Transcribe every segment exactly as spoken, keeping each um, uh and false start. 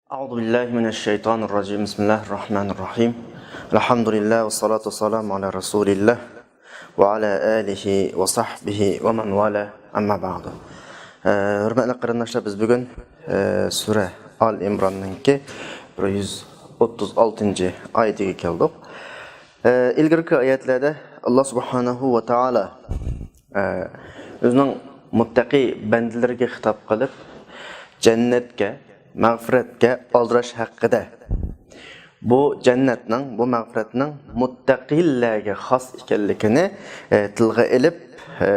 أعوذ بالله من الشيطان الرجيم. بسم الله الرحمن الرحيم. الحمد لله والصلاة والسلام على رسول الله وعلى آله وصحبه ومن والاه. أما بعد. ئە، ھۆرمەتلىك قېرىنداشلار، بىز بۈگۈن، ئە، سۈرە ئال ئىمراننىڭكى بىر يۈز ئوتتۇز ئالتىنچى ئايىتىگە كەلدۇق. ئە، ئىلگىرىكى ئايەتلەردە ئاللا سۇبھانەھۇ ۋە تائالا، ئە، ئۆزىنىڭ مۇتتەقىي بەندىلىرىگە خىتاب قىلىپ، جەننەتكە، مەغپىرەتكە ئالدىراش ھەققىدە، بۇ جەننەتنىڭ، بۇ مەغپىرەتنىڭ مۇتتەقىلەرگە خاس ئىكەنلىكىنى، ئە، تىلغا ئېلىپ، ئە،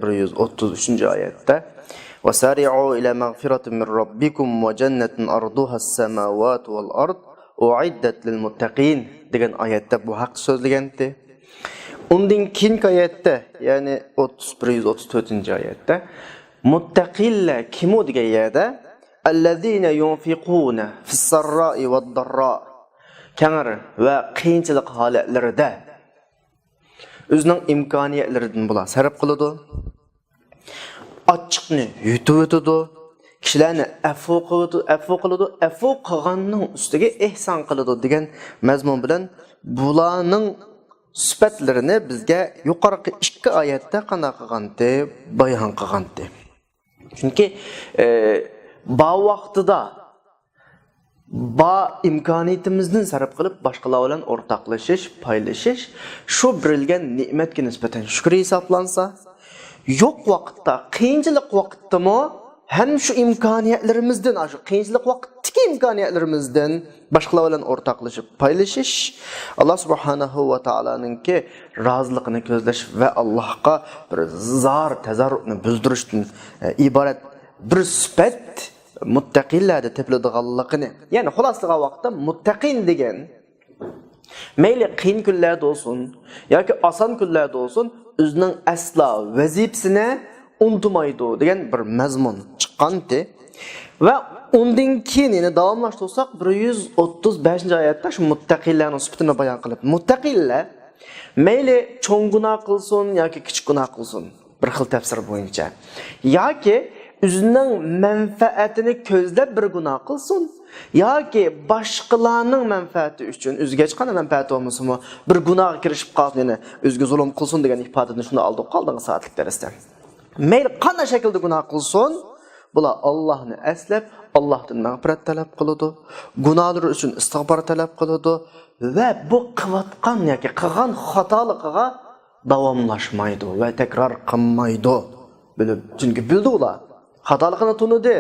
بىر يۈز ئوتتۇز ئۈچىنچى ئايەتتە، «وسارعوا إلى مغفرة من ربكم وجنة عرضها السماوات والأرض أعدت للمتقين» دېگەن ئايەتتە بۇ ھەقتە سۆزلىگەنتى. ئۇندىن كېيىنكى ئايەتتە، يەنى ئوتتۇز، بىر يۈز ئوتتۇز تۆتىنچى ئايەتتە، مۇتتەقىلەر كىمۇ دېگەن يەردە، «الذين ينفقون في السراء والضراء» كەڭرى ۋە قىيىنچىلىق ھالەتلىرىدە ئۆزىنىڭ ئىمكانىيەتلىرىدىن بۇلار سەرپ قىلىدۇ. ئاچچىقنى يۇتۇۋېتىدۇ. كىشىلەرنى ئەپۇ قىلىدۇ، ئەپۇ قىلىدۇ، ئەپۇ قىلغاننىڭ ئۈستىگە ئېھسان قىلىدۇ دېگەن مەزمۇن بىلەن بۇلارنىڭ سۈپەتلىرىنى بىزگە يۇقىرىقى ئىككى ئايەتتە قانداق قىلغانتى؟ بايان قىلغانتى. چۈنكى، ئە، بار ۋاقتىدا، بار ئىمكانىيىتىمىزدىن سەرپ قىلىپ، باشقىلار بىلەن ئورتاقلىشىش، پايلىشىش، شۇ بېرىلگەن نېمەتكە نىسبەتەن شۈكۈر ھېسابلانسا، يوق ۋاقىتتا، قىيىنچىلىق ۋاقىتتىمۇ ھەم شۇ ئىمكانىيەتلىرىمىزدىن، شۇ قىيىنچىلىق ۋاقىتتىكى ئىمكانىيەتلىرىمىزدىن باشقىلار بىلەن ئورتاقلىشىپ پايلىشىش، ئاللا سۇبھانەھۇ ۋە تائالانىڭكى رازىلىقىنى كۆزلەش ۋە ئاللاھقا بىر زار تەزەررۇنى بىلدۈرۈشتىن، ئە، ئىبارەت بىر سۈپەت مۇتتەقىلەردە تېپىلىدىغانلىقىنى، يەنى خۇلاسىلىغان ۋاقىتتا مۇتتەقىن دېگەن مەيلى قىيىن كۈنلەردە بولسۇن ياكى ئاسان كۈنلەردە بولسۇن، ئۆزىنىڭ ئەسلا ۋەزىپىسىنى ئۇنتۇمايدۇ دېگەن بىر مەزمۇن چىققانتى. ۋە ئۇندىن كېيىن يەنە داۋاملاشتۇرساق، بىر يۈز ئوتتۇز بەشىنچى ئايەتتە شۇ مۇتتەقىنلەرنىڭ سۈپىتىنى بايان قىلىپ، مۇتتەقىنلەر مەيلى چوڭ گۇناھ قىلسۇن ياكى كىچىك گۇناھ قىلسۇن، بىر خىل تەپسىر بويىچە، ياكى ئۆزىنىڭ مەنپەئەتىنى كۆزلەپ بىر گۇناھ قىلسۇن، ياكى باشقىلارنىڭ مەنپەئەتى ئۈچۈن، ئۆزىگە ھېچقانداق مەنپەئەتى بولمىسىمۇ، بىر گۇناھقا كىرىشىپ قالسۇن، يەنى ئۆزىگە زۇلۇم قىلسۇن دېگەن ئىپادىنى شۇنداق ئالدۇق قالدىڭقى سائەتلىك دەرستە. مەيلى قانداق شەكىلدە گۇناھ قىلسۇن، بۇلار ئاللاھنى ئەسلەپ، ئاللاھتىن مەغپىرەت تەلەپ قىلىدۇ، گۇناھلىرى ئۈچۈن ئىستىغپار تەلەپ قىلىدۇ ۋە بۇ قىلىۋاتقان ياكى قىلغان خاتالىقىغا داۋاملاشمايدۇ ۋە تەكرار قىلمايدۇ. بىلىپ، چۈنكى بىلدى ئۇلار. خاتالىقىنى تونۇدى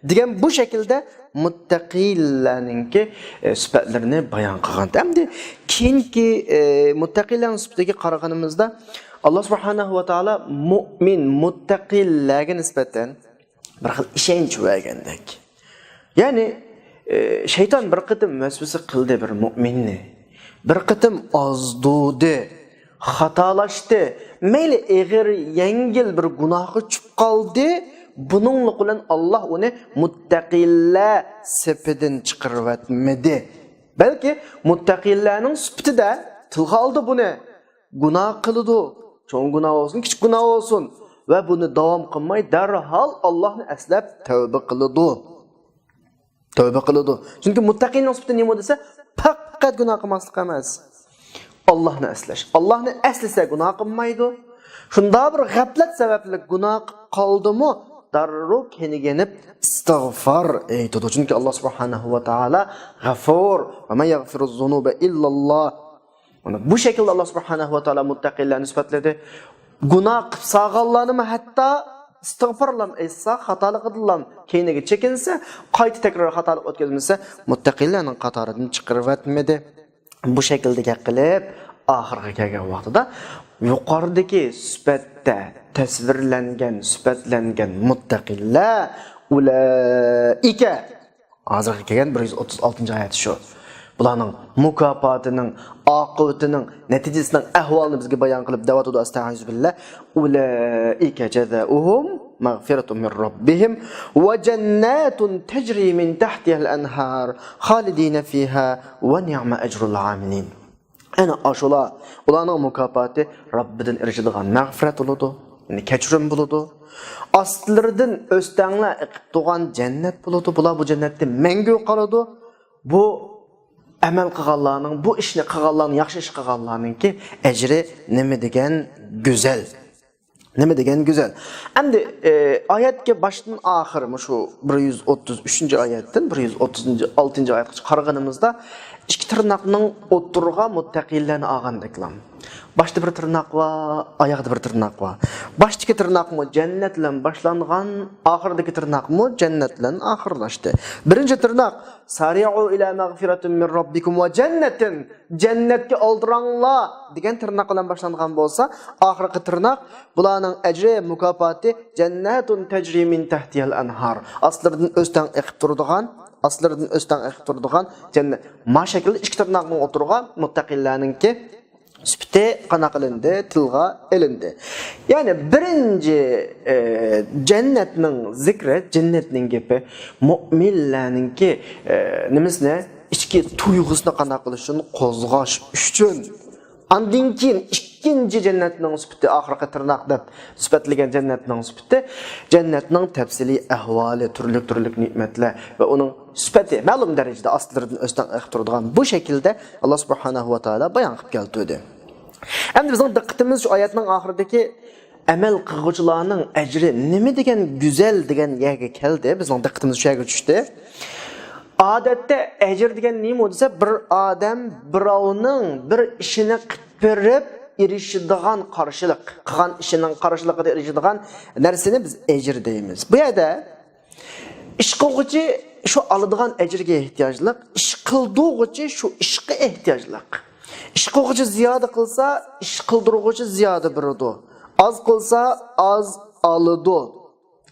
دېگەن بۇ شەكىلدە مۇتتەقىلەرنىڭكى، ئە، سۈپەتلىرىنى بايان قىلغان. ئەمدى كېيىنكى، ئە، مۇتتەقىلەرنىڭ سۈپىتىگە قارىغىنىمىزدا، ئاللا سۇبھانەھۇ ۋە تائالا مۇئمىن، مۇتتەقىلەرگە نىسبەتەن بىر خىل ئىشەنچ بەرگەندەك. يەنى، ئە، شەيتان بىر قېتىم ۋەسۋەسە قىلدى بىر مۇئمىننى. بىر قېتىم ئازدۇردى، خاتالاشتى. مەيلى ئېغىر، يەڭگىل بىر گۇناھقا چۈشۈپ قالدى. بۇنىڭلىق بىلەن ئاللا ئۇنى مۇتتەقىلەر سېپىدىن چىقىرىۋەتمىدى. بەلكى مۇتتەقىلەرنىڭ سۈپىتىدە تىلغا ئالدى بۇنى. گۇناھ قىلىدۇ. چوڭ گۇناھ بولسۇن، كىچىك گۇناھ بولسۇن. ۋە بۇنى داۋام قىلماي، دەرھال ئاللاھنى ئەسلەپ تەۋبە قىلىدۇ. تەۋبە قىلىدۇ. چۈنكى مۇتتەقىننىڭ سۈپىتى نېمە دېسە، پەقەت گۇناھ قىلماسلىق ئەمەس. ئاللاھنى ئەسلەش. ئاللاھنى ئەسلىسە گۇناھ قىلمايدۇ. شۇنداق بىر غەپلەت سەۋەبلىك گۇناھ قىلىپ قالدىمۇ، دەررۇ كەينىگە يېنىپ ئىستىغفار ئېيتىدۇ. چۈنكى ئاللا سۇبھانەھۇ ۋە تائالا غەفۇر. ۋە مەن يەغفىرۇز زۇنۇبە ئىللاللا. مانا بۇ شەكىلدە ئاللا سۇبھانەھۇ ۋە تائالا مۇتتەقىنلەرنى سۈپەتلىدى. گۇناھ قىلىپ سالغانلارنىمۇ ھەتتا ئىستىغپارلام ئېيتسا، خاتالىقىدىنلام كەينىگە چېكىنسە، قايتا تەكرار خاتالىق ئۆتكۈزمىسە، مۇتتەقىنلەرنىڭ قاتارىدىن چىقىرىۋەتمىدى. بۇ شەكىلدە گەپ قىلىپ، ئاخىرغا كەلگەن ۋاقتىدا يۇقىرىدىكى سۈپەتتە تەسۋىرلەنگەن، سۈپەتلەنگەن مۇتتەقىنلەر، ئۇلائىكە، ھازىرغا كەلگەن بىر يۈز ئوتتۇز ئالتىنچى ئايەت شۇ. بۇلارنىڭ مۇكاپاتىنىڭ، ئاقىۋىتىنىڭ، نەتىجىسىنىڭ ئەھۋالىنى بىزگە بايان قىلىپ دەۋاتىدۇ، ئەستەئىزۇبىللا. ئۇلائىكە جەزاؤھۇم مەغفىرەتۇم مىن رەببىھىم ۋە جەننەتۇن تەجرى مىن تەھتىھەل ئەنھار خالىدىنە فىھا ۋە نىئمە ئەجرۇل ئامىلىن. ئەنە ئاشۇلار، ئۇلارنىڭ مۇكاپاتى رەببىدىن ئېرىشىدىغان مەغپىرەت بولىدۇ. يەنى كەچۈرۈم بولىدۇ. ئاستلىرىدىن ئۆستەڭلەر ئېقىپ تۇرغان جەننەت بولىدۇ. بۇلار بۇ جەننەتتە مەڭگۈ قالىدۇ. بۇ ئەمەل قىلغانلارنىڭ، بۇ ئىشنى قىلغانلارنىڭ، ياخشى ئىش قىلغانلارنىڭكى ئەجرى نېمە دېگەن گۈزەل. نېمە دېگەن گۈزەل. ئەمدى، ئە، ئايەتكە باشتىن ئاخىر، مۇشۇ بىر يۈز ئوتتۇز ئۈچىنچى ئايەتتىن بىر يۈز ئوتتۇز ئالتىنچى ئايەتكىچە قارىغىنىمىزدا، ئىككى تىرناقنىڭ ئوتتۇرىغا مۇتتەقىلەرنى ئالغاندەكلا. باشتا بىر تىرناق بار، ئاياغدا بىر تىرناق بار. باشتىكى تىرناقمۇ جەننەت بىلەن باشلانغان، ئاخىرىدىكى تىرناقمۇ جەننەت بىلەن ئاخىرلاشتى. بىرىنچى تىرناق، سارىئۇ ئىلە مەغفىرەتىن مىن رەببىكۇم ۋە جەننەتىن. جەننەتكە ئالدىراڭلار دېگەن تىرناق بىلەن باشلانغان بولسا، ئاخىرقى تىرناق، بۇلارنىڭ ئەجرى، مۇكاپاتى، جەننەتۇن تەجرى مىن تەھتىھەل ئەنھار. ئاستلىرىدىن ئۆستەڭ ئېقىپ تۇرىدىغان، ئاستلىرىدىن ئۆستەڭ ئېقىپ تۇرىدىغان جەننەت. ما شەكىلدە ئىككى تىرناقنىڭ ئوتتۇرىغا مۇتتەقىلەرنىڭكى سۈپىتى قانداق قىلىندى؟ تىلغا ئېلىندى. يەنى بىرىنچى، ئە، جەننەتنىڭ زىكرى، جەننەتنىڭ گېپى مۆمىنلەرنىڭكى، ئە، نېمىسىنى، ئىچكى تۇيغۇسىنى قانداق قىلىش ئۈچۈن قوزغاش ئۈچۈن. ئاندىن كېيىن ئىككىنچى جەننەتنىڭ سۈپىتى، ئاخىرقى تىرناق دەپ سۈپەتلىگەن جەننەتنىڭ سۈپىتى، جەننەتنىڭ تەپسىلىي ئەھۋالى، تۈرلۈك-تۈرلۈك نېمەتلەر ۋە ئۇنىڭ سۈپىتى مەلۇم دەرىجىدە ئاستلىرىدىن ئۆستەڭ ئېقىپ تۇرىدىغان بۇ شەكىلدە ئاللا سۇبھانەھۇ ۋە تائالا بايان قىلىپ كەلتۈردى. ئەمدى بىزنىڭ دىققىتىمىز شۇ ئايەتنىڭ ئاخىرىدىكى ئەمەل قىلغۇچىلارنىڭ ئەجرى نېمە دېگەن گۈزەل دېگەن يەرگە كەلدى. بىزنىڭ دىققىتىمىز شۇ يەرگە چۈشتى. ئادەتتە ئەجىر دېگەن نېمە دېسە، بىر ئادەم بىراۋنىڭ بىر ئىشىنى قىلىپ بېرىپ ئېرىشىدىغان قارشىلىق، قىلغان ئىشىنىڭ قارشىلىقىدا ئېرىشىدىغان نەرسىنى بىز ئەجىر دەيمىز. بۇ يەردە ئىش قىلغۇچى شۇ ئالىدىغان ئەجىرگە ئېھتىياجلىق، ئىش قىلدۇرغۇچى شۇ ئىشقا ئېھتىياجلىق. ئىش قىلغۇچى زىيادە قىلسا، ئىش قىلدۇرغۇچى زىيادە بېرىدۇ. ئاز قىلسا، ئاز ئالىدۇ.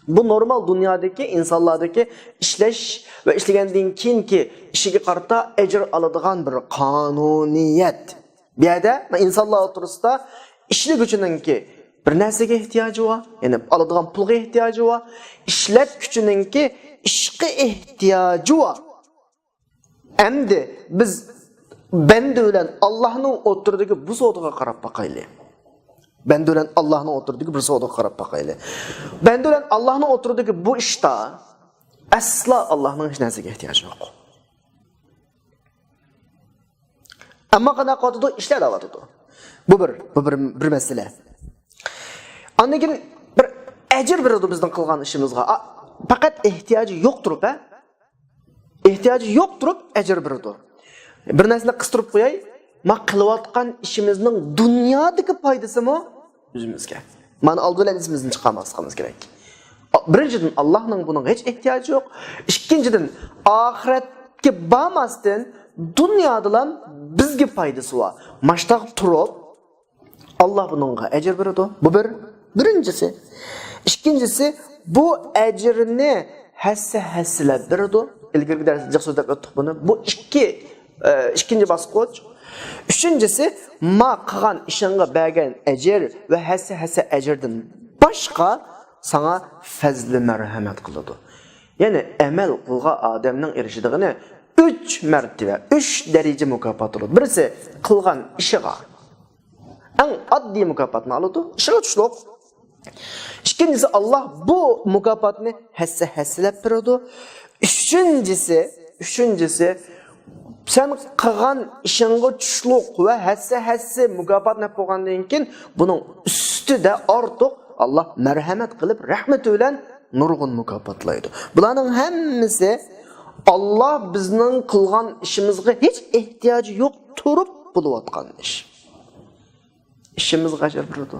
بۇ نورمال دۇنيادىكى ئىنسانلاردىكى ئىشلەش ۋە ئىشلىگەندىن كېيىنكى ئىشىگە قارىتا ئەجىر ئالىدىغان بىر قانۇنىيەت. بۇ يەردە ئىنسانلار ئوتتۇرىسىدا ئىشلىگۈچىنىڭكى بىر نەرسىگە ئېھتىياجى بار، يەنى ئالىدىغان پۇلغا ئېھتىياجى بار، ئىشلەتكۈچىنىڭكى ئىشقا ئېھتىياجى بار. ئەمدى بىز بەندە بىلەن ئاللاھنىڭ ئوتتۇرىدىكى بۇ سودىغا قاراپ باقايلى. بەندە بىلەن ئاللاھنىڭ ئوتتۇرىدىكى بىر سودىغا قاراپ باقايلى. بەندە بىلەن ئاللاھنىڭ ئوتتۇرىدىكى بۇ ئىشتا ئەسلا ئاللاھنىڭ ھېچ نەرسىگە ئېھتىياجى يوق. ئەمما قانداق قىلىۋاتىدۇ؟ ئىشلەۋاتىدۇ. بۇ بىر، بۇ بىر، بىر مەسىلە. ئاندىن كېيىن بىر ئەجىر بېرىدۇ بىزنىڭ قىلغان ئىشىمىزغا. ئا، پەقەت ئېھتىياجى يوق تۇرۇپ، ھە؟ ئېھتىياجى يوق تۇرۇپ ئەجىر بېرىدۇ. بىر نەرسىنى قىستۇرۇپ قوياي، ما قىلىۋاتقان ئىشىمىزنىڭ دۇنيادىكى پايدىسىمۇ ئۆزىمىزگە. مانا ئالدى بىلەن ئېسىمىزدىن چىقارماسلىقىمىز كېرەك. بىرىنچىدىن، ئاللاھنىڭ بۇنىڭغا ھېچ ئېھتىياجى يوق. ئىككىنچىدىن، ئاخىرەتكە بارماستىن دۇنيادىلا بىزگە پايدىسى بار. ماشتاق تۇرۇپ، ئاللا بۇنىڭغا ئەجىر بېرىدۇ. بۇ بىر. بىرىنچىسى. ئىككىنچىسى، بۇ ئەجىرنى ھەسسە-ھەسسىلەپ بېرىدۇ. ئىلگىرىكى دەرستە جىق سۆزلەپ ئۆتتۇق بۇنى. بۇ ئىككى، ئە، ئىككىنچى باسقۇچ. ئۈچىنچىسى، ما قىلغان ئىشىڭغا بەرگەن ئەجىر ۋە ھەسسە-ھەسسە ئەجىردىن باشقا ساڭا پەزلى مەرھەمەت قىلىدۇ. يەنى ئەمەل قىلغان ئادەمنىڭ ئېرىشىدىغىنى ئۈچ مەرتىۋە، ئۈچ دەرىجە مۇكاپات بولىدۇ. بىرسى قىلغان ئىشىغا. ئەڭ ئاددىي مۇكاپاتنى ئالىدۇ، ئىشىغا چۈشلۈق. ئىككىنچىسى، ئاللا بۇ مۇكاپاتنى ھەسسە-ھەسسىلەپ بېرىدۇ. ئۈچىنچىسى، ئۈچىنچىسى، سەن قىلغان ئىشىڭغا چۈشلۈق ۋە ھەسسە-ھەسسە مۇكاپاتنى بولغاندىن كېيىن، بۇنىڭ ئۈستىدە ئارتۇق ئاللا مەرھەمەت قىلىپ، رەھمىتى بىلەن نۇرغۇن مۇكاپاتلايدۇ. بۇلارنىڭ ھەممىسى ئاللا بىزنىڭ قىلغان ئىشىمىزغا ھېچ ئېھتىياجى يوق تۇرۇپ بولۇۋاتقان ئىش. ئىشىمىزغا ئەجىر بېرىدۇ.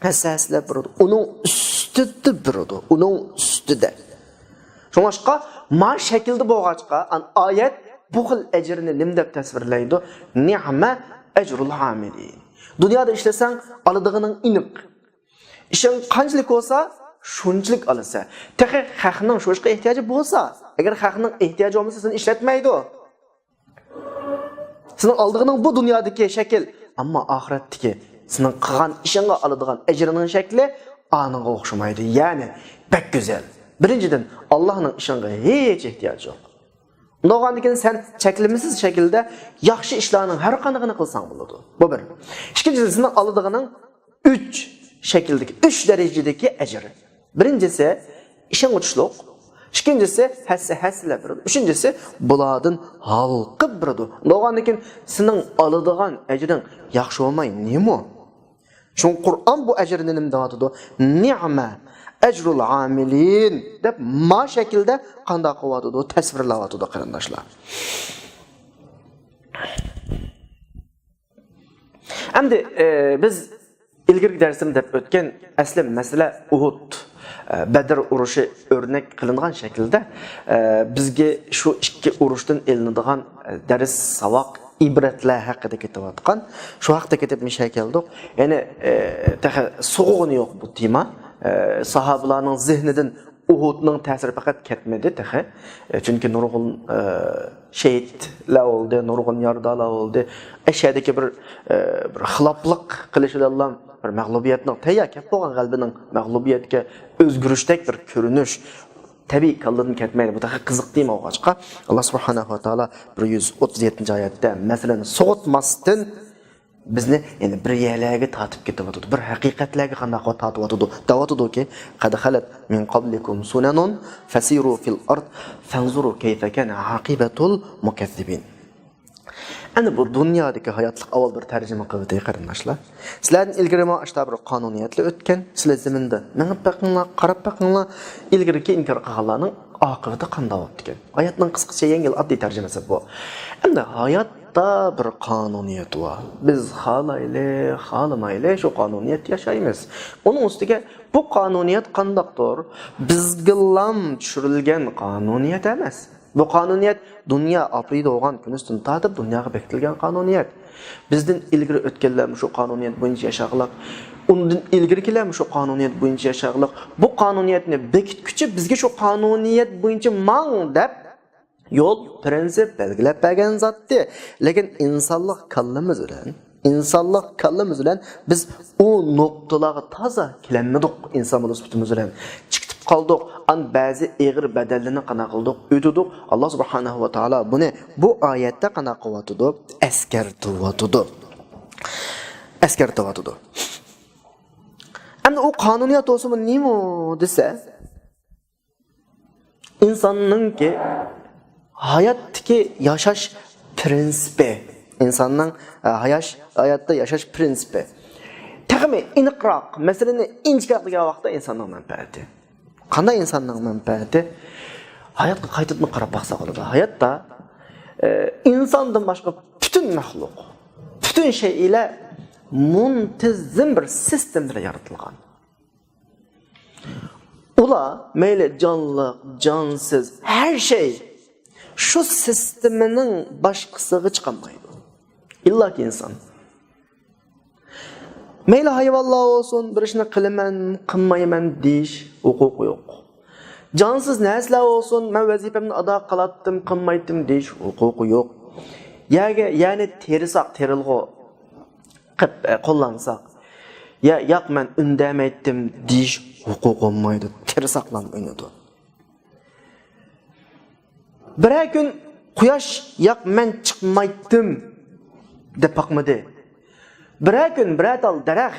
ھەسسە-ھەسسىلەپ بېرىدۇ. ئۇنىڭ ئۈستىدە بېرىدۇ. ئۇنىڭ ئۈستىدە. شۇڭلاشقا، ما شەكىلدە بولغاچقا، ئان-، ئايەت بۇ خىل ئەجىرنى نېمە دەپ تەسۋىرلەيدۇ؟ نىئمە ئەجرۇل ئامىلىن. دۇنيادا ئىشلىسەڭ، ئالىدىغىنىڭ ئېنىق. ئىشىڭ قانچىلىك بولسا، شۇنچىلىك ئالىسەن. تېخى خەقنىڭ شۇ ئىشقا ئېھتىياجى بولسا، ئەگەر خەقنىڭ ئېھتىياجى بولمىسا، سېنى ئىشلەتمەيدۇ. سېنىڭ ئالىدىغىنىڭ بۇ دۇنيادىكى شەكىل، ئەمما ئاخىرەتتىكى سېنىڭ قىلغان ئىشىڭغا ئالىدىغان ئەجرىنىڭ شەكلى ئانىڭغا ئوخشىمايدۇ. يەنى بەك گۈزەل. بىرىنچىدىن، ئاللانىڭ ئىشىڭغا ھېچ ئېھتىياجى يوق. ئۇنداق بولغاندىكىن سەن چەكلىمىسىز شەكىلدە ياخشى ئىشلارنىڭ ھەر قاندىقىنى قىلساڭ بولىدۇ. بۇ بىر. ئىككىنچىدىن، سېنىڭ ئالىدىغىنىڭ ئۈچ شەكىلدىكى ئۈچ دەرىجىدىكى ئەجىر. بىرىنچىسى ئىشەنچلىق، ئىككىنچىسى ھەسسە ھەسسىلەپ بېرىدۇ، ئۈچىنچىسى بۇلاردىن ھالقىپ بېرىدۇ. بولغاندىن كېيىن سېنىڭ ئالىدىغان ئەجرىڭ ياخشى بولماي نېمە؟ شۇڭا قۇرئان بۇ ئەجىرنى نېمە دەۋاتىدۇ؟ نىئمە ئەجرۇل ئامىلىن دەپ ما شەكىلدە قانداق قىلىۋاتىدۇ؟ تەسۋىرلەۋاتىدۇ، قېرىنداشلار. ئەمدى، ئى، بىز ئىلگىرىكى دەرسىمىز دەپ ئۆتكەن ئەسلى مەسىلە ئۇھۇد، ئى، بەدر ئۇرۇشى ئۆرنەك قىلىنغان شەكىلدە، ئى، بىزگە شۇ ئىككى ئۇرۇشتىن ئېلىنىدىغان، ئى، دەرس، ساۋاق، ئىبرەتلەر ھەققىدە كېتىۋاتقان. شۇ ھەقتە كېتىپ مۇشۇ يەرگە كەلدۇق. يەنى، ئى، تېخى سوغۇغىنى يوق بۇ تېما. ئى، ساھابىلارنىڭ زېھنىدىن ئۇھۇدنىڭ تەسىرى پەقەت كەتمىدى تېخى. ئى، چۈنكى نۇرغۇن، ئى، شېھىتلەر بولدى، نۇرغۇن يارىدارلار بولدى. ئەشەدىكى بىر، ئى، بىر خىلاپلىق قىلىش بىلەنلا بىر مەغلۇبىيەتنىڭ، تەييار كەپ بولغان غەلىبىنىڭ مەغلۇبىيەتكە ئۆزگىرىشتەك بىر كۆرۈنۈش تەبىئىي كاللىدىن كەتمەيدۇ. بۇ تېخى قىزىق تېما بولغاچقا، ئاللا سۇبھانەھۇ ۋە تائالا بىر يۈز ئوتتۇز يەتتىنچى ئايەتتە مەسىلىنى سوغۇتماستىن، بىزنى يەنە بىر يەرلەرگە تارتىپ كېتىۋاتىدۇ، بىر ھەقىقەتلەرگە قانداق تارتىۋاتىدۇ، دەۋاتىدۇكى، قەد خەلەت مىن قابلىكۇم سۇنەنۇن فەسىرۇ فىل ئارد فەنزۇرۇ كەيفە كانە ئاقىبەتۇل مۇكەززىبىن. ئەنە بۇ دۇنيادىكى ھاياتلىق ئاۋۋال بىر تەرجىمە قىلىۋېتەي، قېرىنداشلار. سىلەردىن ئىلگىرىمۇ ئاشتا بىر قانۇنىيەتلەر ئۆتكەن. سىلەر زېمىندا مېڭىپ بېقىڭلار، قاراپ بېقىڭلار، ئىلگىرىكى ئىنكار قىلغانلارنىڭ ئاقىۋىتى قانداق بوپتىكەن. ئايەتنىڭ قىسقىچە، يەڭگىل، ئاددىي تەرجىمىسى بۇ. ئەمدى ھاياتتا بىر قانۇنىيەت بار. بىز خالايلى، خالىمايلى شۇ قانۇنىيەتتە ياشايمىز. ئۇنىڭ ئۈستىگە بۇ قانۇنىيەت قانداقتۇر؟ بىزگىلام چۈشۈرۈلگەن قانۇنىيەت ئەمەس. بۇ قانۇنىيەت دۇنيا ئاپرېيدە بولغان كۈنىسىدىن تارتىپ دۇنياغا بېكىتىلگەن قانۇنىيەت. بىزدىن ئىلگىرى ئۆتكەنلەرمۇ شۇ قانۇنىيەت بويىچە ياشاغلىق. ئۇندىن ئىلگىرىكىلەرمۇ شۇ قانۇنىيەت بويىچە ياشاغلىق. بۇ قانۇنىيەتنى بېكىتكۈچى بىزگە شۇ قانۇنىيەت بويىچە ماڭ دەپ يول، پىرىنسىپ بەلگىلەپ بەرگەن زاتتى. لېكىن ئىنسانلىق كاللىمىز بىلەن، ئىنسانلىق كاللىمىز بىلەن بىز ئۇ نۇقتىلارغا تازا كېلەلمىدۇق. ئىنسان بولۇش سۈپىتىمىز بىلەن چىقىپ قالدۇق. ئان بەزى ئېغىر بەدەللىرىنى قانداق قىلدۇق؟ ئۆتىدۇق. ئاللا سۇبھانەھۇ ۋە تائالا بۇنى بۇ ئايەتتە قانداق قىلىۋاتىدۇ؟ ئەسكەرتىۋاتىدۇ. ئەسكەرتىۋاتىدۇ. ئەمدى ئۇ قانۇنىيەت بولسىمۇ نېمە دېسە، ئىنساننىڭكى ھاياتتىكى ياشاش پىرىنسىپى. ئىنساننىڭ، ئە، ھاياش-، ھاياتتا ياشاش پىرىنسىپى. تېخىمۇ ئېنىقراق، مەسىلىنى ئىنچىكە دېگەن ۋاقىتتا ئىنساننىڭ مەنپەئەتى. قانداق ئىنساننىڭ مەنپەئەتى؟ ھاياتقا قايتىدىن قاراپ باقساق بولىدۇ. ھاياتتا، ئە، ئىنساندىن باشقا پۈتۈن مەخلۇق، پۈتۈن شەيئىلەر مۇنتىزىم بىر سىستېما بىلەن يارىتىلغان. ئۇلار مەيلى جانلىق، جانسىز، ھەر شەي شۇ سىستېمىنىڭ باشقىسىغا چىقالمايدۇ. ئىللاكى ئىنسان. مەيلى ھايۋانلار بولسۇن، بىر ئىشنى قىلىمەن، قىلمايمەن دېيىش ھوقۇقى يوق. جانسىز نەرسىلەر بولسۇن، مەن ۋەزىپەمنى ئادا قىلاتتىم، قىلمايتتىم دېيىش ھوقۇقى يوق. يەرگە، يەرنى تېرىساق، تېرىلغۇ قىپ، ئە، قوللانساق، يا، ياق، مەن ئۈندەمەيتتىم دېيىش ھوقۇقى بولمايدۇ. تېرىساقلام ئۈنىدۇ. بىرەر كۈن قۇياش، ياق، مەن چىقمايتتىم دەپ باقمىدى. بىرەر كۈن بىرەر تال دەرەخ،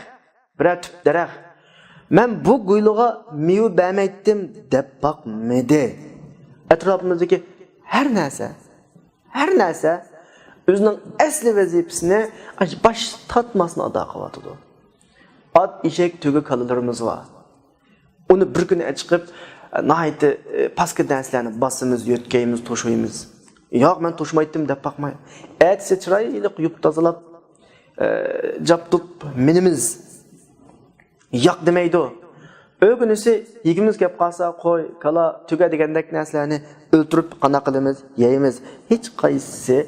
بىرەر تۈپ دەرەخ، مەن بۇ گۈلگە مېۋە بەرمەيتتىم دەپ باقمىدى. ئەتراپىمىزدىكى ھەر نەرسە، ھەر نەرسە ئۆزىنىڭ ئەسلى ۋەزىپىسىنى باش تارتماستىن ئادا قىلىۋاتىدۇ. ئات، ئېشەك، تۆگە، كالىلىرىمىز بار. ئۇنى بىر كۈنى ئەچىقىپ، ناھايىتى، ئى، پاسكىنا نەرسىلەرنى باسىمىز، يۆتكەيمىز، توشۇيمىز. ياق، مەن توشۇمايتتىم دەپ باقماي. ئەتىسى چىرايلىق يۇيۇپ تازىلاپ، ئى، جاپتۇپ مىنىمىز. ياق دېمەيدۇ. ئۆگۈنۈسى يېگۈمىز كەپ قالسا، قوي، كالا، تۆگە دېگەندەك نەرسىلەرنى ئۆلتۈرۈپ قانداق قىلىمىز؟ يەيمىز. ھېچقايسىسى،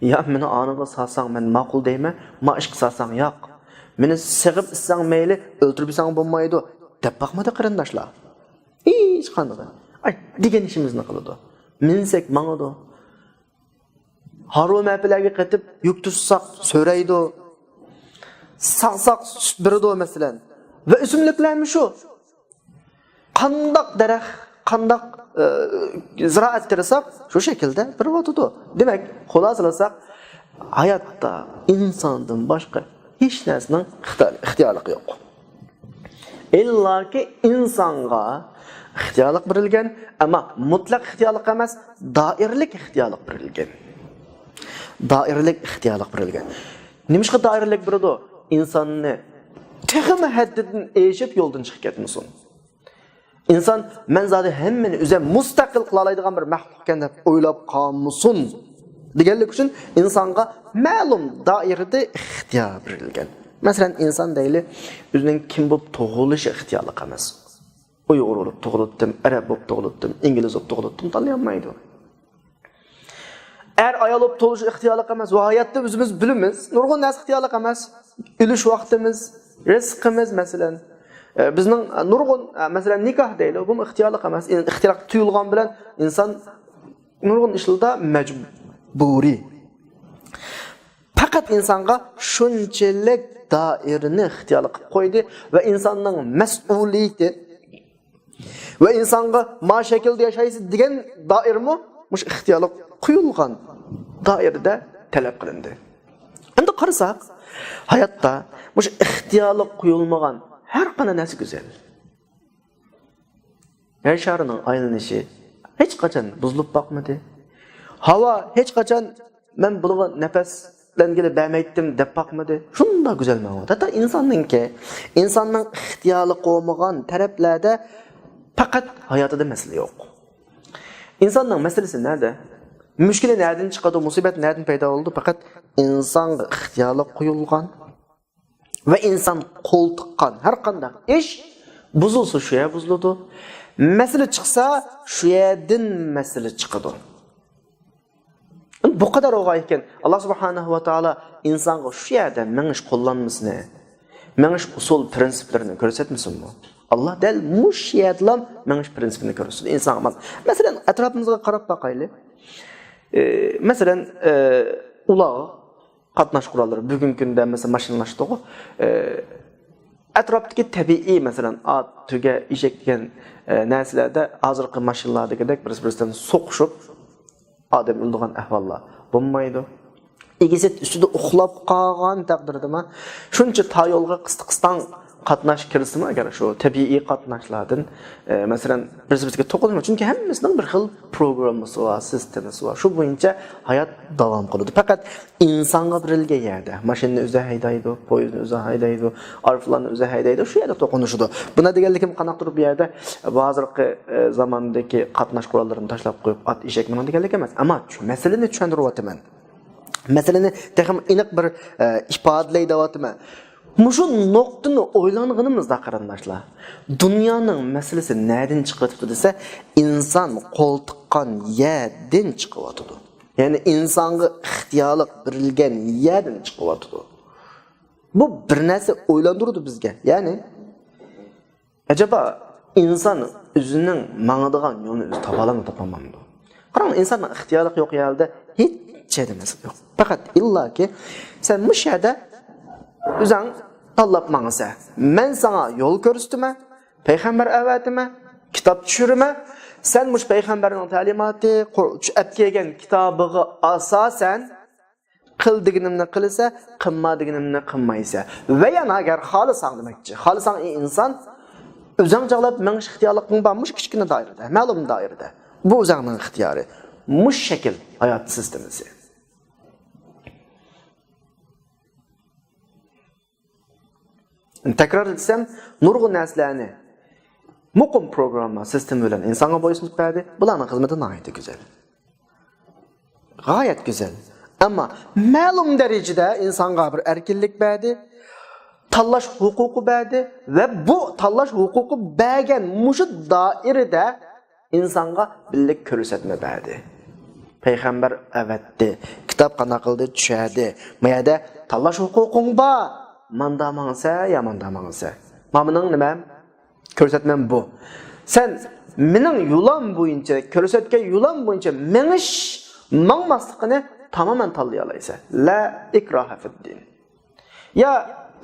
يا مېنى ئانىغا سالساڭ مەن ماقۇل دەيمەن، ما ئىشقا سالساڭ ياق. مېنى سېغىپ ئىچسەڭ مەيلى، ئۆلتۈرۈپ يېسەڭ بولمايدۇ دەپ باقمىدى قېرىنداشلار. ھېچقاندىقى. ئاي، دېگەن ئىشىمىزنى قىلىدۇ. مىنسەك ماڭىدۇ. ھارۋا مەپىلەرگە قېتىپ يۈك تۇتساق سۆرەيدۇ. ساغساق سۈت بېرىدۇ مەسىلەن. ۋە ئۆسۈملۈكلەرمۇ شۇ. قانداق دەرەخ، قانداق، ئى، زىرائەت تېرىساق شۇ شەكىلدە بېرىۋاتىدۇ. دېمەك، خۇلاسىلىساق، ھاياتتا ئىنساندىن باشقا ھېچ نەرسىنىڭ ئىختىيار-، ئىختىيارلىقى يوق. ئىللاكى ئىنسانغا ئىختىيارلىق بېرىلگەن، ئەمما مۇتلەق ئىختىيارلىق ئەمەس، دائىرىلىك ئىختىيارلىق بېرىلگەن. دائىرىلىك ئىختىيارلىق بېرىلگەن. نېمىشقا دائىرىلىك بېرىدۇ؟ ئىنساننى تېخىمۇ ھەددىدىن ئېشىپ يولدىن چىقىپ كەتمىسۇن. ئىنسان، مەن زادى ھەممىنى ئۆزۈم مۇستەقىل قىلالايدىغان بىر مەخلۇقكەن دەپ ئويلاپ قالمىسۇن دېگەنلىك ئۈچۈن ئىنسانغا مەلۇم دائىرىدە ئىختىيار بېرىلگەن. مەسىلەن، ئىنسان دەيلى، ئۆزىنىڭ كىم بولۇپ تۇغۇلۇشى ئىختىيارلىق ئەمەس. ئۇيغۇر بولۇپ تۇغۇلۇپتىم، ئەرەب بولۇپ تۇغۇلۇپتىم، ئىنگلىز بولۇپ تۇغۇلۇپتىم، تاللىيالمايدۇ. ئەر ئايال بولۇپ تۇغۇلۇش ئىختىيارلىق ئەمەس. ۋە ھاياتتا ئۆزىمىز بىلىمىز، نۇرغۇن نەرسە ئىختىيارلىق ئەمەس. ئۆلۈش ۋاقتىمىز، رىزقىمىز، مەسىلەن. ئە، بىزنىڭ، ئە، نۇرغۇن، ئە، مەسىلەن، نىكاھ دەيلى، بۇمۇ ئىختىيارلىق ئەمەس. ئىن-، ئىختىيارلىق تۇيۇلغان بىلەن ئىنسان نۇرغۇن ئىشلاردا مەجبۇرىي. پەقەت ئىنسانغا شۇنچىلىك دائىرىنى ئىختىيارلىق قىلىپ قويدى ۋە ئىنساننىڭ مەسئۇلىيىتى ۋە ئىنسانغا ما شەكىلدە ياشايسىز دېگەن دائىرىمۇ مۇشۇ ئىختىيارلىق قويۇلغان دائىرىدە تەلەپ قىلىندى. ئەمدى قارىساق، ھاياتتا مۇشۇ ئىختىيارلىق قويۇلمىغان ھەر قانداق نەرسە گۈزەل. يەر شارىنىڭ ئايلىنىشى ھېچقاچان بۇزۇلۇپ باقمىدى. ھاۋا ھېچقاچان مەن بۇنىڭغا نەپەسلەنگىلى بەرمەيتتىم دەپ باقمىدى. شۇنداق گۈزەل ماڭىۋاتىدۇ. ھەتتا ئىنساننىڭكى، ئىنساننىڭ ئىختىيارلىق بولمىغان تەرەپلەردە پەقەت ھاياتىدا مەسىلە يوق. ئىنساننىڭ مەسىلىسى نەدە؟ مۈشكۈلى نەدىن چىقىدۇ؟ مۇسىبەت نەدىن پەيدا بولىدۇ؟ پەقەت ئىنسانغا ئىختىيارلىق قويۇلغان ۋە ئىنسان قول تىققان ھەر قانداق ئىش بۇزۇلسا، شۇ يەر بۇزۇلىدۇ. مەسىلە چىقسا، شۇ يەردىن مەسىلە چىقىدۇ. بۇ قەدەر بولغان ئىكەن، ئاللا سۇبھانەھۇ ۋە تائالا ئىنسانغا شۇ يەردە مېڭىش قوللانمىسىنى، مېڭىش ئۇسۇل پىرىنسىپلىرىنى كۆرسەتمىسۇنمۇ؟ ئاللا دەل مۇشۇ يەردىلا مېڭىش پىرىنسىپىنى كۆرسىتىدۇ ئىنسانغا. مەسىلەن، ئەتراپىمىزغا قاراپ باقايلى. ئە، مەسىلەن، ئە، ئۇلار قاتناش قوراللىرى، بۈگۈنكى كۈندە، مەسىلەن، ماشىنىلاشتىغۇ. ئە، ئەتراپتىكى تەبىئىي، مەسىلەن، ئات، تۆگە، ئېشەك دېگەن، ئە، نەرسىلەردە ھازىرقى ماشىنىلاردىكىدەك بىرسى-بىرسى بىلەن سوقۇشۇپ، ئادەم ئۆلىدىغان ئەھۋاللار بولمايدۇ. ئىگىسى ئۈستىدە ئۇخلاپ قالغان تەقدىردىمۇ، شۇنچە تار يولغا قىستىقىستاڭ قاتناش كىرسىمۇ، ئەگەر شۇ تەبىئىي قاتناشلاردىن، ئە، مەسىلەن، بىرسى-بىرسىگە توقۇنۇشمايدۇ. چۈنكى ھەممىسىنىڭ بىر خىل پروگراممىسى بار، سىستېمىسى بار. شۇ بويىچە ھايات داۋام قىلىدۇ. پەقەت ئىنسانغا بېرىلگەن يەردە، ماشىنىنى ئۆزى ھەيدەيدۇ، پويىزنى ئۆزى ھەيدەيدۇ، ئايروپىلاننى ئۆزى ھەيدەيدۇ، شۇ يەردە توقۇنۇشىدۇ. بۇنى دېگەنلىكىم قانداقتۇر بۇ يەردە، بۇ ھازىرقى، ئە، زاماندىكى قاتناش قوراللىرىنى تاشلاپ قويۇپ، ئات، ئېشەك مېڭىڭ دېگەنلىك ئەمەس. ئەمما مەسىلىنى چۈشەندۈرۈۋاتىمەن. مەسىلىنى تېخىمۇ ئېنىق بىر، ئە، ئىپادىلەي دەۋاتىمەن. مۇشۇ نۇقتىنى ئويلانغىنىمىزدا، قېرىنداشلار، دۇنيانىڭ مەسىلىسى نەدىن چىقىۋاتىدۇ دېسە، ئىنسان قول تىققان يەردىن چىقىۋاتىدۇ. يەنى ئىنسانغا ئىختىيارلىق بېرىلگەن يەردىن چىقىۋاتىدۇ. بۇ بىر نەرسە ئويلاندۇرىدۇ بىزگە. يەنى ئەجەبا، ئىنسان ئۆزىنىڭ ماڭىدىغان يولىنى ئۆزى تاپالامدۇ، تاپالمامدۇ؟ قاراڭ، ئىنساننىڭ ئىختىيارلىقى يوق يەردە ھېچ نەرسە يوق. پەقەت ئىللاكى سەن مۇشۇ يەردە ئۆزۈڭ تاللاپ ماڭىسەن. مەن ساڭا يول كۆرسىتىمەن، پەيغەمبەر ئەۋەتىمەن، كىتاب چۈشۈرىمەن. سەن مۇشۇ پەيغەمبەرنىڭ تەلىماتى، قۇر-، ئەپ كەلگەن كىتابىغا ئاساسەن، قىل دېگىنىمنى قىلىسەن، قىلما دېگىنىمنى قىلمايسەن. ۋە يەنە ئەگەر خالىساڭ دېمەكچى، خالىساڭ، ئى ئىنسان، ئۆزۈڭ جاغلاپ مېڭىش ئىختىيارلىقىڭ بار، مۇشۇ كىچىككىنە دائىرىدە، مەلۇم دائىرىدە. بۇ ئۆزۈڭنىڭ ئىختىيارى. مۇشۇ شەكىل ھايات سىستېمىسى. تەكرار ئېيتسام، نۇرغۇن نەرسىلەرنى مۇقىم پروگرامما سىستېما بىلەن ئىنسانغا بويسۇنۇپ بەردى. بۇلارنىڭ خىزمىتى ناھايىتى گۈزەل. غايەت گۈزەل. ئەمما مەلۇم دەرىجىدە ئىنسانغا بىر ئەركىنلىك بەردى، تاللاش ھوقۇقى بەردى ۋە بۇ تاللاش ھوقۇقى بەرگەن مۇشۇ دائىرىدە ئىنسانغا بىللە كۆرسەتمە بەردى. پەيغەمبەر ئەۋەتتى. كىتاب قانداق قىلدى؟ چۈشەردى. ما يەردە تاللاش ھوقۇقۇڭ بار. ماندا ماڭىسە يا ماندا ماڭىسە. مامىنىڭ نېمە؟ كۆرسەتمەم بۇ. سەن مېنىڭ يولام بويىچە، كۆرسەتكەن يولام بويىچە مېڭىش، ماڭماسلىقىنى تامامەن تاللىيالايسەن. لا ئىكراھە فىددىن. يا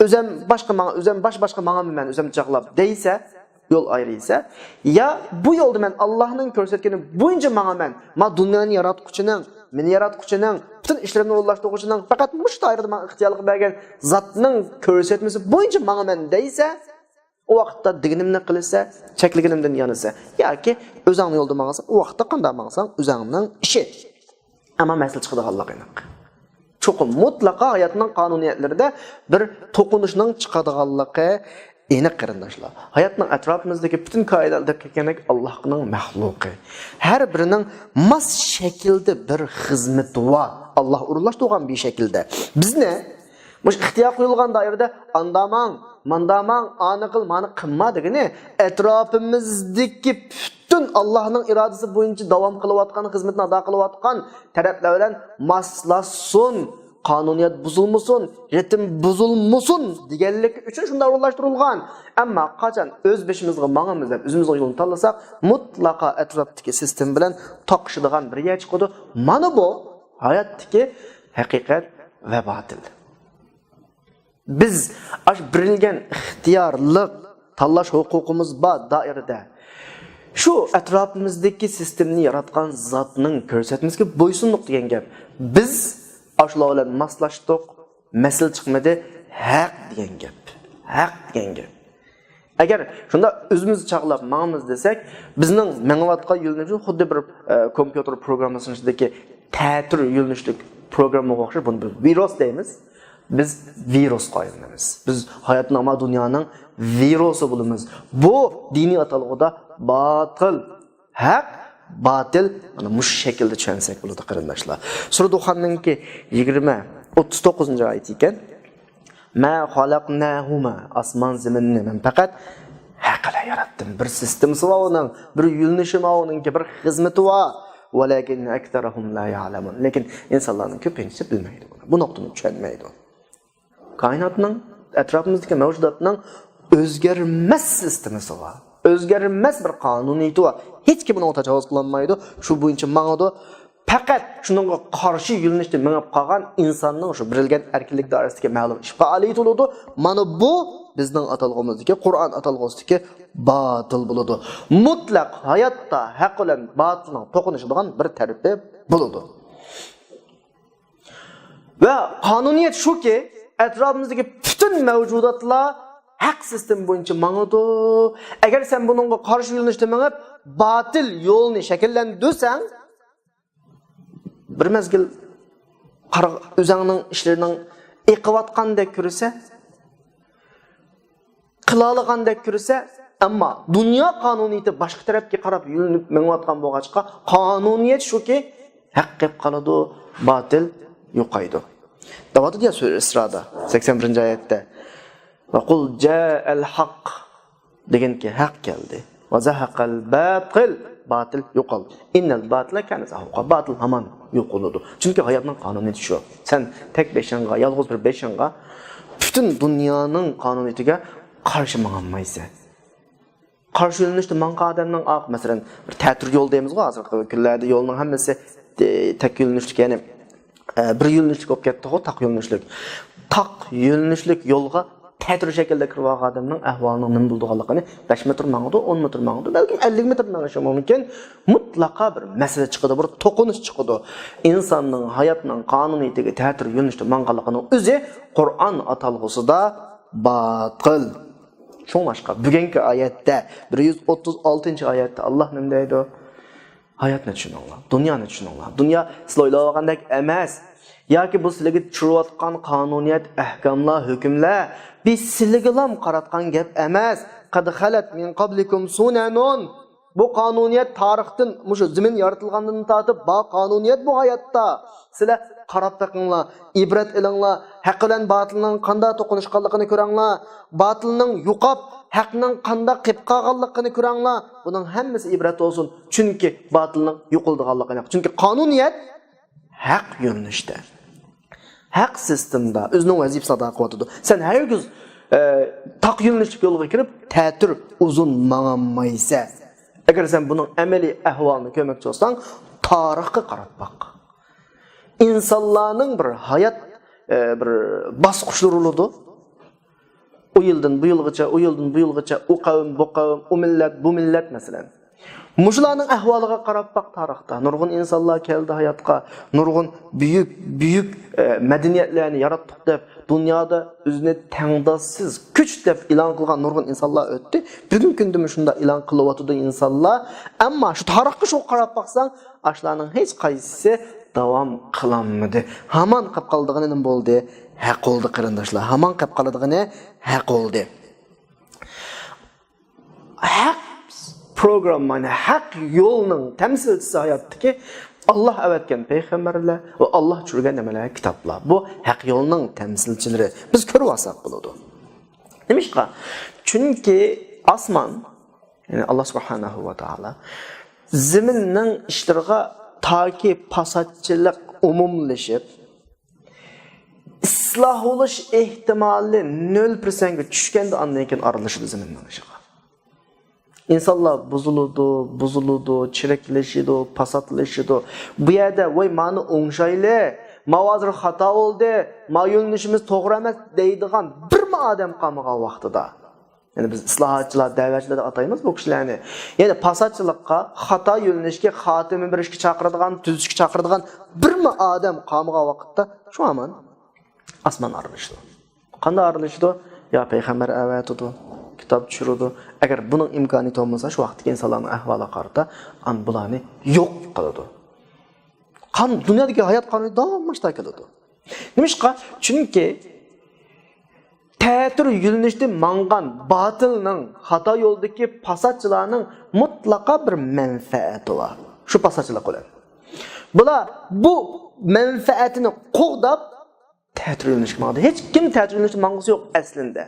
ئۆزەم باشقا ماڭا، ئۆزەم باش باشقا ماڭىمەن مەن، ئۆزەم جاغلاپ دەيسە، يول ئايرىيسە، يا بۇ يولدا مەن ئاللاھنىڭ كۆرسەتكىنى بويىچە ماڭىمەن، ما دۇنيانى ياراتقۇچىنىڭ، مېنى ياراتقۇچىنىڭ، پۈتۈن ئىشلىرىمنى ئورۇنلاشتۇرغۇچىنىڭ پەقەت مۇشۇ دائىرىدە ماڭا ئىختىيارلىق بەرگەن زاتنىڭ كۆرسەتمىسى بويىچە ماڭىمەن دەيسە، ئۇ ۋاقىتتا دېگىنىمنى قىلىسەن، چەكلىگىنىمدىن يانىسەن. ياكى ئۆزۈڭنىڭ يولىدا ماڭىسەن، ئۇ ۋاقىتتا قانداق ماڭساڭ، ئۆزۈڭنىڭ ئىشى. ئەمما مەسىلە چىقىدىغانلىقى ئېنىق. چوقۇم مۇتلەقا ھاياتنىڭ قانۇنىيەتلىرىدە بىر توقۇنۇشنىڭ چىقىدىغانلىقى ئېنىق، قېرىنداشلار. ھاياتنىڭ ئەتراپىمىزدىكى پۈتۈن كائىنات دەپ كەلگەندەك ئاللاھنىڭ مەخلۇقى. ھەر بىرىنىڭ ماس شەكىلدە بىر خىزمىتى بار. ئاللاھ ئورۇنلاشتۇرغان بىر شەكىلدە. بىزنى مۇشۇ ئىختىيار قويۇلغان دائىرىدە ئاندا ماڭ، ماندا ماڭ، ئانى قىل، مانى قىلما دېگىنى ئەتراپىمىزدىكى پۈتۈن ئاللاھنىڭ ئىرادىسى بويىچە داۋام قىلىۋاتقان، خىزمىتىنى ئادا قىلىۋاتقان تەرەپلەر بىلەن ماسلاشسۇن، قانۇنىيەت بۇزۇلمىسۇن، رىتىم بۇزۇلمىسۇن دېگەنلىكى ئۈچۈن شۇنداق ئورۇنلاشتۇرۇلغان. ئەمما قاچان ئۆز بېشىمىزغا ماڭىمىز دەپ ئۆزىمىزنىڭ يولىنى تاللىساق، مۇتلەقا ئەتراپتىكى سىستېما بىلەن تاقىشىدىغان بىر يەر چىقىدۇ. مانا بۇ ھاياتتىكى ھەقىقەت ۋە باتىل. بىز ئاشۇ بېرىلگەن ئىختىيارلىق تاللاش ھوقۇقىمىز بار دائىرىدە شۇ ئەتراپىمىزدىكى سىستېمىنى ياراتقان زاتنىڭ كۆرسەتمىسىگە بويسۇندۇق دېگەن گەپ. بىز ئاشۇلار بىلەن ماسلاشتۇق، مەسىلە چىقمىدى، ھەق دېگەن گەپ. ھەق دېگەن گەپ. ئەگەر شۇنداق ئۆزىمىز چاغلاپ ماڭىمىز دېسەك، بىزنىڭ مېڭىۋاتقان يۆنىلىشىمىز خۇددى بىر، ئە، كومپيۇتېر پروگراممىسىنىڭ ئىچىدىكى تەتۈر يۆنىلىشلىك پروگراممىغا ئوخشاش، بۇنى بىز ۋىرۇس دەيمىز. بىز ۋىرۇسقا ئايلىنىمىز. بىز ھاياتنىڭ، ئەمما دۇنيانىڭ ۋىرۇسى بولىمىز. بۇ دىنىي ئاتالغۇدا باتىل، ھەق، باتىل، مانا مۇشۇ شەكىلدە چۈشەنسەك بولىدۇ، قېرىنداشلار. سۈرە دۇخاننىڭكى يىگىرمە، ئوتتۇز توققۇزىنچى ئايىتى ئىكەن. مە خەلەقنەھۇمە، ئاسمان زېمىننى مەن پەقەت ھەق بىلەن ياراتتىم. بىر سىستېمىسى بار ئۇنىڭ، بىر يۆنىلىشى بار ئۇنىڭكى، بىر خىزمىتى بار. ۋەلەكىن ئەكسەرەھۇم لا يەئلەمۇن. لېكىن ئىنسانلارنىڭ كۆپىنچىسى بىلمەيدۇ بۇنى. بۇ نۇقتىنى چۈشەنمەيدۇ. كائىناتنىڭ، ئەتراپىمىزدىكى مەۋجۇداتنىڭ ئۆزگەرمەس سىستېمىسى بار. ئۆزگەرمەس بىر قانۇنىيىتى بار. ھېچكىم ئۇنىڭغا تاجاۋۇز قىلالمايدۇ. شۇ بويىچە ماڭىدۇ. پەقەت شۇنىڭغا قارشى يۆنىلىشتە مېڭىپ قالغان ئىنساننىڭ شۇ بېرىلگەن ئەركىنلىك دائىرىسىدىكى مەلۇم ئىش پائالىيىتى بولىدۇ. مانا بۇ بىزنىڭ ئاتالغۇمىزدىكى، قۇرئان ئاتالغۇسىدىكى باتىل بولىدۇ. مۇتلەق ھاياتتا ھەق بىلەن باتىلنىڭ توقۇنۇشىدىغان بىر تەرىپى بولىدۇ. ۋە قانۇنىيەت شۇكى، ئەتراپىمىزدىكى پۈتۈن مەۋجۇداتلار ھەق سىستېما بويىچە ماڭىدۇ. ئەگەر سەن بۇنىڭغا قارشى يۆنىلىشتە مېڭىپ، باتىل يولنى شەكىللەندۈرسەڭ، بىر مەزگىل قارا-، ئۆزۈڭنىڭ ئىشلىرىنىڭ ئېقىۋاتقاندەك كۆرسە، قىلالىغاندەك كۆرسە، ئەمما دۇنيا قانۇنىيىتى باشقا تەرەپكە قاراپ يۆنىلىپ مېڭىۋاتقان بولغاچقا، قانۇنىيەت شۇكى، ھەق قېلىپ قالىدۇ، باتىل يوقايدۇ. دەۋاتىدۇ يا سۈرە ئىسرادا، سەكسەن بىرىنچى ئايەتتە، ۋە قۇل جائەل ھەق، دېگىنكى، ھەق كەلدى. ۋە زەھەقەل باتىل، باتىل يوقالدى. ئىننەل باتىلە كانە زەھۇقا، باتىل ھامان يوقىلىدۇ. چۈنكى ھاياتنىڭ قانۇنىيىتى شۇ. سەن تەك بېشىڭغا، يالغۇز بىر بېشىڭغا پۈتۈن دۇنيانىڭ قانۇنىيىتىگە قارشى ماڭالمايسەن. قارشى يۆنىلىشتە ماڭغان ئادەمنىڭ ئاق، مەسىلەن، بىر تەتۈر يول دەيمىزغۇ ھازىرقى كۈنلەردە، يولنىڭ ھەممىسى، ئى، تەك يۆنىلىشلىك، يەنى، ئە، بىر يۆنىلىشلىك بولۇپ كەتتىغۇ، تاق يۆنىلىشلىك. تاق يۆنىلىشلىك يولغا تەتۈر شەكىلدە كىرىۋالغان ئادەمنىڭ ئەھۋالىنىڭ نېمە بولىدىغانلىقىنى، بەش مېتىر ماڭىدۇ، ئون مېتىر ماڭىدۇ، بەلكىم ئەللىك مېتىر مېڭىشى مۇمكىن، مۇتلەقا بىر مەسىلە چىقىدۇ، بىر توقۇنۇش چىقىدۇ. ئىنساننىڭ ھاياتنىڭ قانۇنىيىتىگە تەتۈر يۆنىلىشتە ماڭغانلىقىنىڭ ئۆزى قۇرئان ئاتالغۇسىدا باتىل. شۇڭلاشقا بۈگۈنكى ئايەتتە، بىر يۈز ئوتتۇز ئالتىنچى ئايەتتە ئاللاھ نېمە دەيدۇ؟ ھاياتنى چۈشىنىڭلار، دۇنيانى چۈشىنىڭلار. دۇنيا سىلەر ئويلاۋالغاندەك ئەمەس. ياكى بۇ سىلەرگە چۈشۈرۈۋاتقان قانۇنىيەت، ئەھكاملار، ھۆكۈملەر بىز سىلىگىلام قاراتقان گەپ ئەمەس. قەد خەلەت مىن قەبلىكۇم سۇنەنۇن. بۇ قانۇنىيەت تارىختىن، مۇشۇ زېمىن يارىتىلغاندىن تارتىپ بار قانۇنىيەت بۇ ھاياتتا. سىلەر قاراپ بېقىڭلار، ئىبرەت ئېلىڭلار، ھەق بىلەن باتىلنىڭ قانداق توقۇنۇشقانلىقىنى كۆرەڭلار، باتىلنىڭ يوقاپ، ھەقنىڭ قانداق قېلىپ قالغانلىقىنى كۆرەڭلار. بۇنىڭ ھەممىسى ئىبرەت بولسۇن، چۈنكى باتىلنىڭ يوقىلىدىغانلىقىنى. چۈنكى قانۇنىيەت ھەق يۆنىلىشتە، ھەق سىستېمىدا ئۆزىنىڭ ۋەزىپىسىنى ئادا قىلىۋاتىدۇ. سەن ھەرگىز، ئە، تاق يۆنىلىشلىك يولغا كىرىپ، تەتۈر ئۇزۇن ماڭالمايسەن. ئەگەر سەن بۇنىڭ ئەمەلىي ئەھۋالىنى كۆرمەكچى بولساڭ، تارىخقا قاراپ باق. ئىنسانلارنىڭ بىر ھايات، ئە، بىر باسقۇچلىرى بولىدۇ. ئۇ يىلدىن بۇ يىلغىچە، ئۇ يىلدىن بۇ يىلغىچە، ئۇ قەۋم، بۇ قەۋم، ئۇ مىللەت، بۇ مىللەت، مەسىلەن. مۇشۇلارنىڭ ئەھۋالىغا قاراپ باق تارىختا. نۇرغۇن ئىنسانلار كەلدى ھاياتقا، نۇرغۇن بۈيۈك، بۈيۈك، ئە، مەدەنىيەتلەرنى ياراتتۇق دەپ، دۇنيادا ئۆزىنى تەڭداشسىز كۈچ دەپ ئېلان قىلغان نۇرغۇن ئىنسانلار ئۆتتى. بۈگۈنكى كۈندىمۇ شۇنداق ئېلان قىلىۋاتىدۇ ئىنسانلار. ئەمما شۇ تارىخقا شۇ قاراپ باقساڭ، ئاشۇلارنىڭ ھېچ قايسىسى داۋام قىلالمىدى. ھامان قېلىپ قالىدىغىنى نېمە بولدى؟ ھەق بولدى، قېرىنداشلار. ھامان قېلىپ قالىدىغىنى ھەق بولدى. ھەق پروگرامما، يەنى ھەق يولنىڭ تەمسىلچىسى ھاياتتىكى ئاللا ئەۋەتكەن پەيغەمبەرلەر ۋە ئاللا چۈشۈرگەن نېمىلەر، كىتابلار. بۇ ھەق يولنىڭ تەمسىلچىلىرى. بىز كۆرۈۋالساق بولىدۇ. نېمىشقا؟ چۈنكى ئاسمان، يەنى ئاللا سۇبھانەھۇ ۋە تائالا زېمىننىڭ ئىشلىرىغا تاكى پاساتچىلىق ئومۇملىشىپ، ئىسلاھ بولۇش ئېھتىمالى نۆل پىرسەنتكە چۈشكەندە ئاندىن كېيىن ئارىلىشىدۇ زېمىننىڭ ئىشىغا. ئىنسانلار بۇزۇلىدۇ، بۇزۇلىدۇ، چىرىكلىشىدۇ، پاساتلىشىدۇ. بۇ يەردە، ۋاي، مانى ئوڭشايلى، ماۋۇ ھازىر خاتا بولدى، ما يۆنىلىشىمىز توغرا ئەمەس دەيدىغان بىرمۇ ئادەم قالمىغان ۋاقتىدا. يەنى بىز ئىسلاھاتچىلار، دەۋەتچىلەر دەپ ئاتايمىز بۇ كىشىلەرنى. يەنى پاساتچىلىققا، خاتا يۆنىلىشكە، خاتىمە بېرىشكە چاقىرىدىغان، تۈزىتىشكە چاقىرىدىغان بىرمۇ ئادەم قالمىغان ۋاقىتتا شۇ ھامان ئاسمان ئارىلىشىدۇ. قانداق ئارىلىشىدۇ؟ يا پەيغەمبەر ئەۋەتىدۇ، كىتاب چۈشۈرىدۇ. ئەگەر بۇنىڭ ئىمكانىيىتى بولمىسا، شۇ ۋاقىتتىكى ئىنسانلارنىڭ ئەھۋالىغا قارىتا، ئان بۇلارنى يوق قىلىدۇ. قان، دۇنيادىكى ھايات قانۇنى داۋاملىق كېلىدۇ. نېمىشقا؟ چۈنكى تەتۈر يۆنىلىشتە ماڭغان باتىلنىڭ، خاتا يولدىكى پاساتچىلارنىڭ مۇتلەقا بىر مەنپەئەتى بار. شۇ پاساتچىلىق بىلەن. بۇلار بۇ مەنپەئەتىنى قوغداپ، تەتۈر يۆنىلىشكە ماڭىدۇ. ھېچكىم تەتۈر يۆنىلىشتە ماڭغۇسى يوق ئەسلىندە.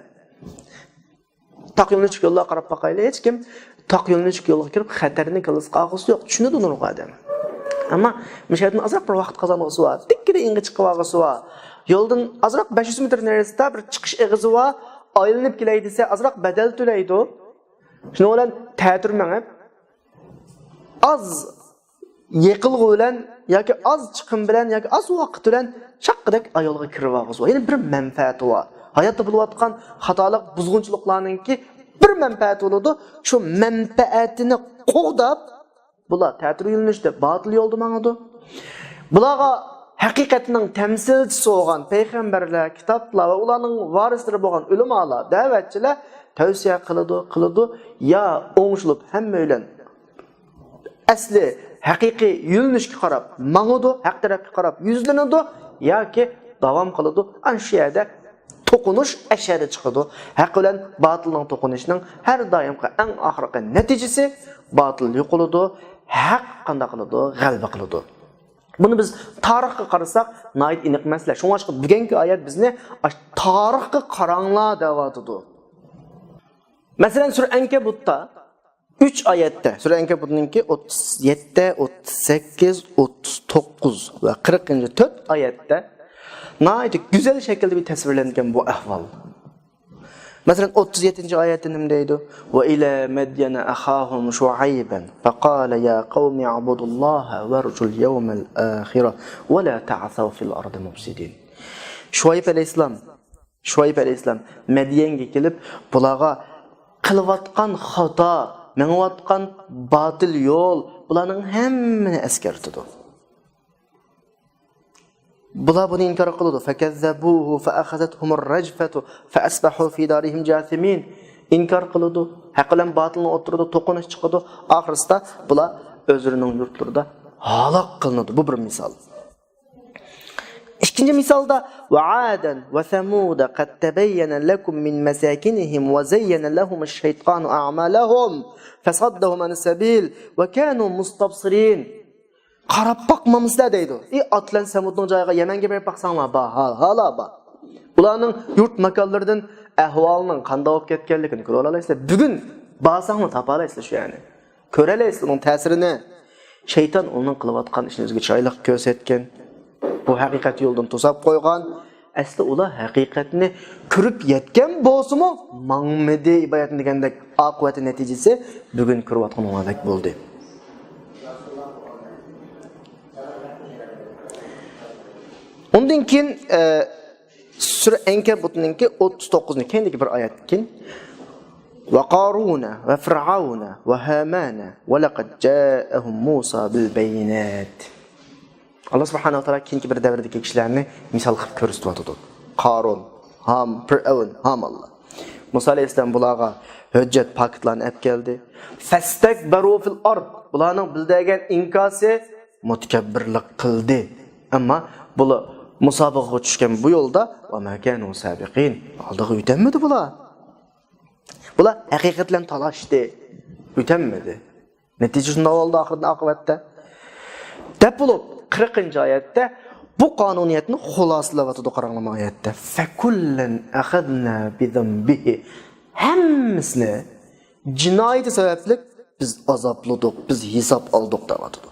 تاق يۆنىلىشلىك يوللارغا قاراپ باقايلى. ھېچكىم تاق يۆنىلىشلىك يولغا كىرىپ، خەتەرنى كاللىسىغا ئالغۇسى يوق. چۈشىنىدۇ نۇرغۇن ئادەم. ئەمما مۇشۇ يەردىن ئازراق بىر ۋاقىت قازانغۇسى بار. دىككىدە ئېڭىغا چىقىۋالغۇسى بار. يولدىن ئازراق بەش يۈز مېتىر نېرىسىدا بىر چىقىش ئېغىزى بار. ئايلىنىپ كېلەي دېسە، ئازراق بەدەل تۆلەيدۇ. شۇنىڭ بىلەن تەتۈر مېڭىپ، ئاز يېقىلغۇ بىلەن ياكى ئاز چىقىم بىلەن ياكى ئاز ۋاقىت بىلەن شاققىدەك ئايالغا كىرىۋالغۇسى بار. يەنى بىر مەنپەئەتى بار. ھاياتتا بولۇۋاتقان خاتالىق، بۇزغۇنچىلىقلارنىڭكى بىر مەنپەئەتى بولىدۇ. شۇ مەنپەئەتىنى قوغداپ، بۇلار تەتۈر يۆنىلىشتە باتىل يولدا ماڭىدۇ. بۇلارغا ھەقىقەتنىڭ تەمسىلچىسى بولغان پەيغەمبەرلەر، كىتابلار ۋە ئۇلارنىڭ ۋارىسلىرى بولغان ئۆلىمالار، دەۋەتچىلەر تەۋسىيە قىلىدۇ، قىلىدۇ. يا ئوڭشىلىپ ھەممەيلەن ئەسلى ھەقىقىي يۆنىلىشكە قاراپ ماڭىدۇ، ھەق تەرەپكە قاراپ يۈزلىنىدۇ ياكى داۋام قىلىدۇ. ئەنە شۇ يەردە توقۇنۇش ئەشەدە چىقىدۇ. ھەق بىلەن باتىلنىڭ توقۇنۇشىنىڭ ھەر دائىمقى ئەڭ ئاخىرقى نەتىجىسى باتىل يوقىلىدۇ، ھەق قانداق قىلىدۇ؟ غەلىبە قىلىدۇ. بۇنى بىز تارىخقا قارىساق ناھايىتى ئېنىق مەسىلە. شۇڭلاشقا بۈگۈنكى ئايەت بىزنى ئاش-، تارىخقا قاراڭلار دەۋاتىدۇ. مەسىلەن، سۈرە ئەنكەبۇتتا ئۈچ ئايەتتە، سۈرە ئەنكەبۇتنىڭكى ئوتتۇز يەتتە، ئوتتۇز سەككىز، ئوتتۇز توققۇز ۋە قىرىقىنچى تۆت ئايەتتە ناھايىتى گۈزەل شەكىلدە بىر تەسۋىرلەنگەن بۇ ئەھۋال. مەسىلەن، ئوتتۇز يەتتىنچى ئايەتتە نېمە دەيدۇ؟ وإلى مدين أخاهم شعيبا فقال يا قوم اعبدوا الله وارجوا اليوم الآخر ولا تعثوا في الأرض مفسدين. شۇئەيب ئەلەيھىسسالام شۇئەيب ئەلەيھىسسالام مەديەنگە كېلىپ، بۇلارغا قىلىۋاتقان خاتا، مېڭىۋاتقان باتىل يول، بۇلارنىڭ ھەممىنى ئەسكەرتىدۇ. بۇلار بۇنى ئىنكار قىلىدۇ. فكذبوه فأخذتهم الرجفة فأصبحوا في دارهم جاثمين. ئىنكار قىلىدۇ. ھەق بىلەن باتىلنىڭ ئوتتۇرىدا توقۇنۇش چىقىدۇ. ئاخىرسىدا بۇلار ئۆزلىرىنىڭ يۇرتلىرىدا ھالاك قىلىنىدۇ. بۇ بىر مىسال. ئىككىنچى مىسالدا، وعادا وثمود قد تبين لكم من مساكنهم وزين لهم الشيطان أعمالهم فصدهم عن السبيل وكانوا مستبصرين. قاراپ باقمامسىلەر دەيدۇ. ئى، ئاد بىلەن سەمۇدنىڭ جايىغا يەمەنگە بېرىپ باقساڭلار، بار، ھال، ھالا بار. ئۇلارنىڭ يۇرت ماكانلىرىدىن ئەھۋالىنىڭ قانداق بولۇپ كەتكەنلىكىنى كۆرۈۋالالايسىلەر. بۈگۈن بارساڭلار تاپالايسىلەر شۇ يەرنى. كۆرەلەيسىز ئۇنىڭ تەسىرىنى. شەيتان ئۇنىڭ قىلىۋاتقان ئىشىنى ئۆزىگە چىرايلىق كۆرسەتكەن. بۇ ھەقىقەت يولىدىن توساپ قويغان. ئەسلى ئۇلار ھەقىقەتنى كۆرۈپ يەتكەن بولسىمۇ، ماڭمىدى ئىبادەتنى دېگەندەك، ئاقىۋەتى نەتىجىسى بۈگۈن كۆرۈۋاتقىنىڭلاردەك بولدى. ئۇندىن كېيىن، ئە، سۈرە ئەنكەبۇتنىڭكى ئوتتۇز توققۇزىنچى، كەينىدىكى بىر ئايەتتىن كېيىن، وقارون وفرعون وهامان ولقد جاءهم موسى بالبينات. ئاللا سۇبھانەھۇ ۋە تائالا كېيىنكى بىر دەۋردىكى كىشىلەرنى مىسال قىلىپ كۆرسىتىۋاتىدۇ. قارۇن، ھام، پىرئەۋن، ھامانلار. مۇسا ئەلەيھىسسالام بۇلارغا ھۆججەت، پاكىتلارنى ئەپ كەلدى. فاستكبروا في الأرض. بۇلارنىڭ بىلدۈرگەن ئىنكاسى مۇتەكەببىرلىك قىلدى. ئەمما بۇلار مۇسابىقىگە چۈشكەن بۇ يولدا، وما كانوا سابقين. ئالدىغا ئۆتەلمىدى بۇلار. بۇلار ھەقىقەت بىلەن تالاشتى. ئۆتەلمىدى. نەتىجە شۇنداق بولدى ئاخىرىدا ئاقىۋەتتە. دەپ بولۇپ، قىرىقىنچى ئايەتتە بۇ قانۇنىيەتنى خۇلاسىلەۋاتىدۇ، قاراڭلار ئايەتتە. فكلا أخذنا بذنبه. ھەممىسىنى جىنايىتى سەۋەبلىك بىز ئازابلىدۇق، بىز ھېساب ئالدۇق دەۋاتىدۇ.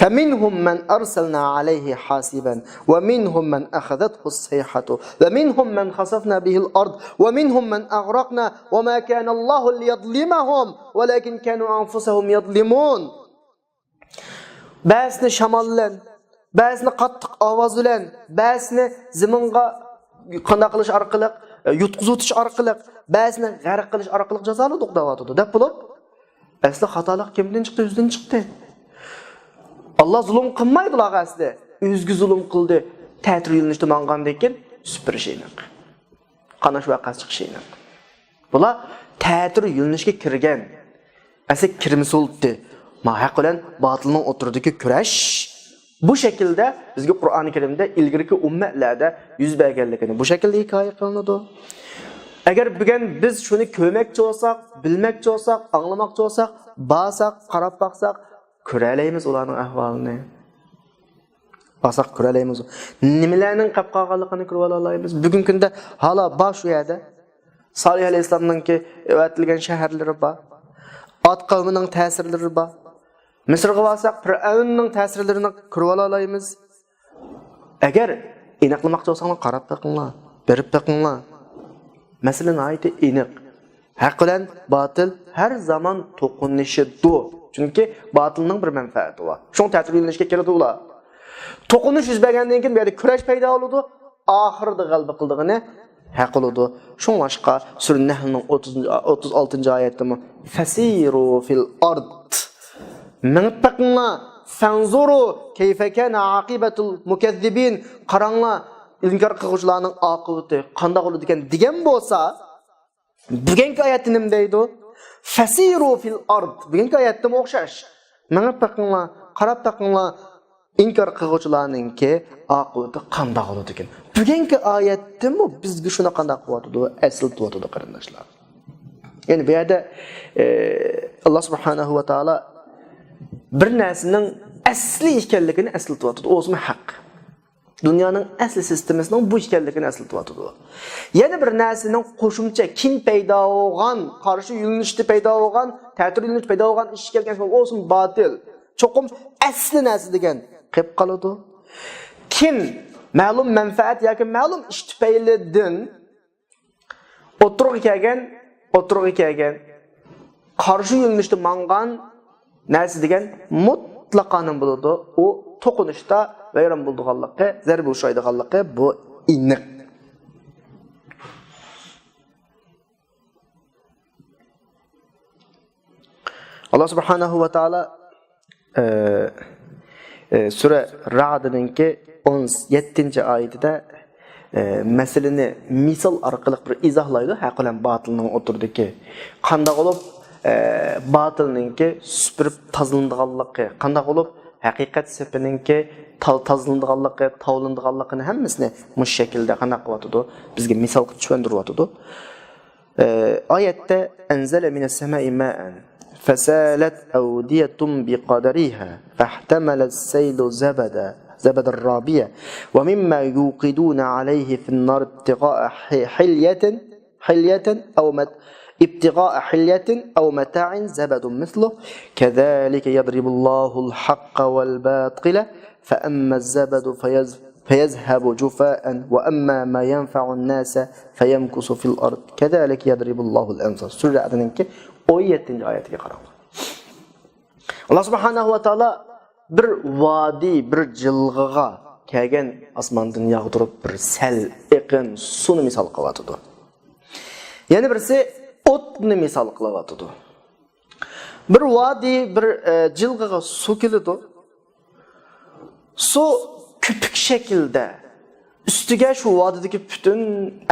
فمنهم من أرسلنا عليه حاصبا ومنهم من أخذته الصيحة ومنهم من خسفنا به الأرض ومنهم من أغرقنا وما كان الله ليظلمهم ولكن كانوا أنفسهم يظلمون. بەزىسىنى شامال بىلەن، بەزىسىنى قاتتىق ئاۋاز بىلەن، بەزىسىنى زېمىنغا قانداق قىلىش ئارقىلىق، يۇتقۇزۇۋېتىش ئارقىلىق، بەزىسىنى غەرق قىلىش ئارقىلىق جازالىدۇق دەۋاتىدۇ. دەپ بولۇپ، ئەسلى خاتالىق كىمدىن چىقتى؟ ئۆزىدىن چىقتى. ئاللا زۇلۇم قىلمايدۇ ئەسلى. ئۆزىگە زۇلۇم قىلدى. تەتۈر يۆنىلىشتە ماڭغاندىن كېيىن سۈپۈرۈش ئېنىق. قاناش ۋەقەسى چىقىشى ئېنىق. بۇلار تەتۈر يۆنىلىشكە كىرگەن. ئەسلى كىرمىسە بولاتتى. ما ھەق بىلەن باتىلنىڭ ئوتتۇرىدىكى كۈرەش بۇ شەكىلدە بىزگە قۇرئانى كەرىمدە ئىلگىرىكى ئۈممەتلەردە يۈز بەرگەنلىكىنى بۇ شەكىلدە ھېكايە قىلىنىدۇ. ئەگەر بۈگۈن بىز شۇنى كۆرمەكچى بولساق، بىلمەكچى بولساق، ئاڭلىماقچى بولساق، بارساق، قاراپ باقساق، كۆرەلەيمىز ئۇلارنىڭ ئەھۋالىنى. بارساق كۆرەلەيمىز. نېمىلەرنىڭ قېلىپ قالغانلىقىنى كۆرۈۋالالايمىز. بۈگۈنكى كۈندە ھالا بار شۇ يەردە. سالىھ ئەلەيھىسسالامنىڭكى ئەۋەتىلگەن شەھەرلىرى بار. ئاد قەۋمىنىڭ تەسىرلىرى بار. مىسىرغا بارساق، پىرئەۋننىڭ تەسىرلىرىنى كۆرۈۋالالايمىز. ئەگەر ئېنىقلىماقچى بولساڭلار، قاراپ بېقىڭلار، بېرىپ بېقىڭلار. مەسىلە ناھايىتى ئېنىق. ھەق بىلەن باتىل ھەر زامان توقۇنۇشىدۇ. چۈنكى باتىلنىڭ بىر مەنپەئەتى بار. شۇڭا تەتۈر يۆنىلىشكە كىرىدۇ ئۇلار. توقۇنۇش يۈز بەرگەندىن كېيىن بۇ يەردە كۈرەش پەيدا بولىدۇ. ئاخىرىدا غەلىبە قىلىدىغىنى ھەق بولىدۇ. شۇڭلاشقا سۈرە نەھلنىڭ ئوتتۇزىنچى، ئوتتۇز ئالتىنچى ئايەتتىمۇ فەسىرۇ فىل ئارد. مېڭىپ بېقىڭلار. فەنزۇرۇ كەيفە كانە ئاقىبەتۇل مۇكەززىبىن. قاراڭلار، ئىنكار قىلغۇچىلارنىڭ ئاقىۋىتى قانداق بولىدىكەن دېگەن بولسا، بۈگۈنكى ئايەتتە نېمە دەيدۇ؟ فەسىرۇ فىل ئارد. بۈگۈنكى ئايەتتىمۇ ئوخشاش. مېڭىپ بېقىڭلار، قاراپ بېقىڭلار. ئىنكار قىلغۇچىلارنىڭكى ئاقىۋىتى قانداق بولىدىكەن؟ بۈگۈنكى ئايەتتىمۇ بىزگە شۇنى قانداق قىلىۋاتىدۇ؟ ئەسلىتىۋاتىدۇ، قېرىنداشلار. يەنى بۇ يەردە، ئى، ئاللا سۇبھانەھۇ ۋە تائالا بىر نەرسىنىڭ ئەسلى ئىكەنلىكىنى ئەسلىتىۋاتىدۇ. ئۇ ئەسلى ھەق. دۇنيانىڭ ئەسلى سىستېمىسىنىڭ بۇ ئىكەنلىكىنى ئەسلىتىۋاتىدۇ. يەنە بىر نەرسىنىڭ قوشۇمچە، كېيىن پەيدا بولغان، قارشى يۆنىلىشتە پەيدا بولغان، تەتۈر يۆنىلىشتە پەيدا بولغان ئىش ئىكەنلىكىنى ئەسلىتىۋاتىدۇ. ئۇ ئەسلى باتىل. چوقۇم ئەسلى نەرسە دېگەن قېلىپ قالىدۇ. كىم مەلۇم مەنپەئەت ياكى مەلۇم ئىش تۈپەيلىدىن ئوتتۇرىغا كەلگەن، ئوتتۇرىغا كەلگەن، قارشى يۆنىلىشتە ماڭغان نەرسە دېگەن مۇتلەقا نېمە بولىدۇ؟ ئۇ توقۇنۇشتا ۋەيران بولىدىغانلىقى، زەربە ئۇچرايدىغانلىقى بۇ ئېنىق. ئاللا سۇبھانەھۇ ۋە تائالا، ئە، ئە، سۈرە رەئدنىڭكى ئون يەتتىنچى ئايىتىدە، ئە، مەسىلىنى مىسال ئارقىلىق بىر ئىزاھلايدۇ، ھەق بىلەن باتىلنىڭ ئوتتۇرىدىكى قانداق بولۇپ، ئە، باتىلنىڭكى سۈپۈرۈپ تازىلىنىدىغانلىقى، قانداق بولۇپ ھەقىقەت سېپىنىڭكى تا-، تازىلىنىدىغانلىقى، تاۋلىنىدىغانلىقىنى ھەممىسىنى مۇشۇ شەكىلدە قانداق قىلىۋاتىدۇ؟ بىزگە مىسال قىلىپ چۈشەندۈرۈۋاتىدۇ. ئايەتتە أنزل من السماء ماء فسالت أودية بقدرها فاحتمل السيل زبدا زبدا رابيا ومما يوقدون عليه في النار ابتغاء حلية حلية أو مت ابتغاء حلية أو متاع زبد مثله كذلك يضرب الله الحق والباطل فأما الزبد فيذ فيذهب جفاء وأما ما ينفع الناس فيمكث في الأرض كذلك يضرب الله الأمثال. سۈرە رەئدنىڭكى ئون يەتتىنچى ئايەتىگە قاراڭلار. ئاللا سۇبھانەھۇ ۋە تائالا بىر ۋادى، بىر جىلغىغا كەلگەن ئاسماندىن ياغدۇرۇپ بىر سەل ئېقىن سۇنى مىسال قىلىۋاتىدۇ. يەنە بىرسى ئوتنى مىسال قىلىۋاتىدۇ. بىر ۋادى، بىر، ئە، جىلغىغا سۇ كېلىدۇ. سۇ كۆپۈك شەكلىدە ئۈستىگە شۇ ۋادىدىكى پۈتۈن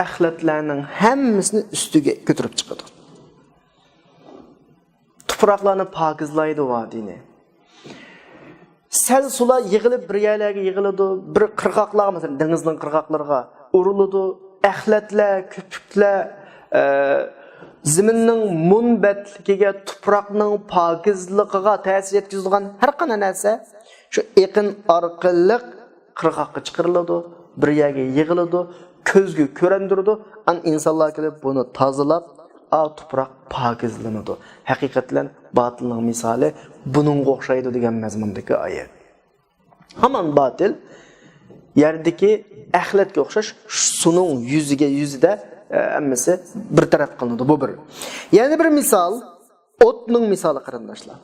ئەخلەتلەرنىڭ ھەممىسىنى ئۈستىگە كۆتۈرۈپ چىقىدۇ. تۇپراقلارنى پاكىزلايدۇ ۋادىنى. سەل سۇلار يىغىلىپ بىر يەرلەرگە يىغىلىدۇ، بىر قىرغاقلارغا، مەسىلەن، دېڭىزنىڭ قىرغاقلىرىغا ئۇرۇلىدۇ. ئەخلەتلەر، كۆپۈكلەر، ئە، زېمىننىڭ مۇنبەتلىكىگە، تۇپراقنىڭ پاكىزلىقىغا تەسىر يەتكۈزىدىغان ھەر قانداق نەرسە شۇ ئېقىن ئارقىلىق قىرغاققا چىقىرىلىدۇ، بىر يەرگە يىغىلىدۇ، كۆزگە كۆرۈندۈرىدۇ، ئان ئىنسانلار كېلىپ بۇنى تازىلاپ، ئا، تۇپراق پاكىزلىنىدۇ. ھەقىقەت بىلەن باتىلنىڭ مىسالى بۇنىڭغا ئوخشايدۇ دېگەن مەزمۇندىكى ئايەت. ھامان باتىل يەردىكى ئەخلەتكە ئوخشاش سۇنىڭ يۈزىگە، يۈزىدە، ئە، ھەممىسى بىر تەرەپ قىلىنىدۇ. بۇ بىر. يەنە بىر مىسال، ئوتنىڭ مىسالى، قېرىنداشلار.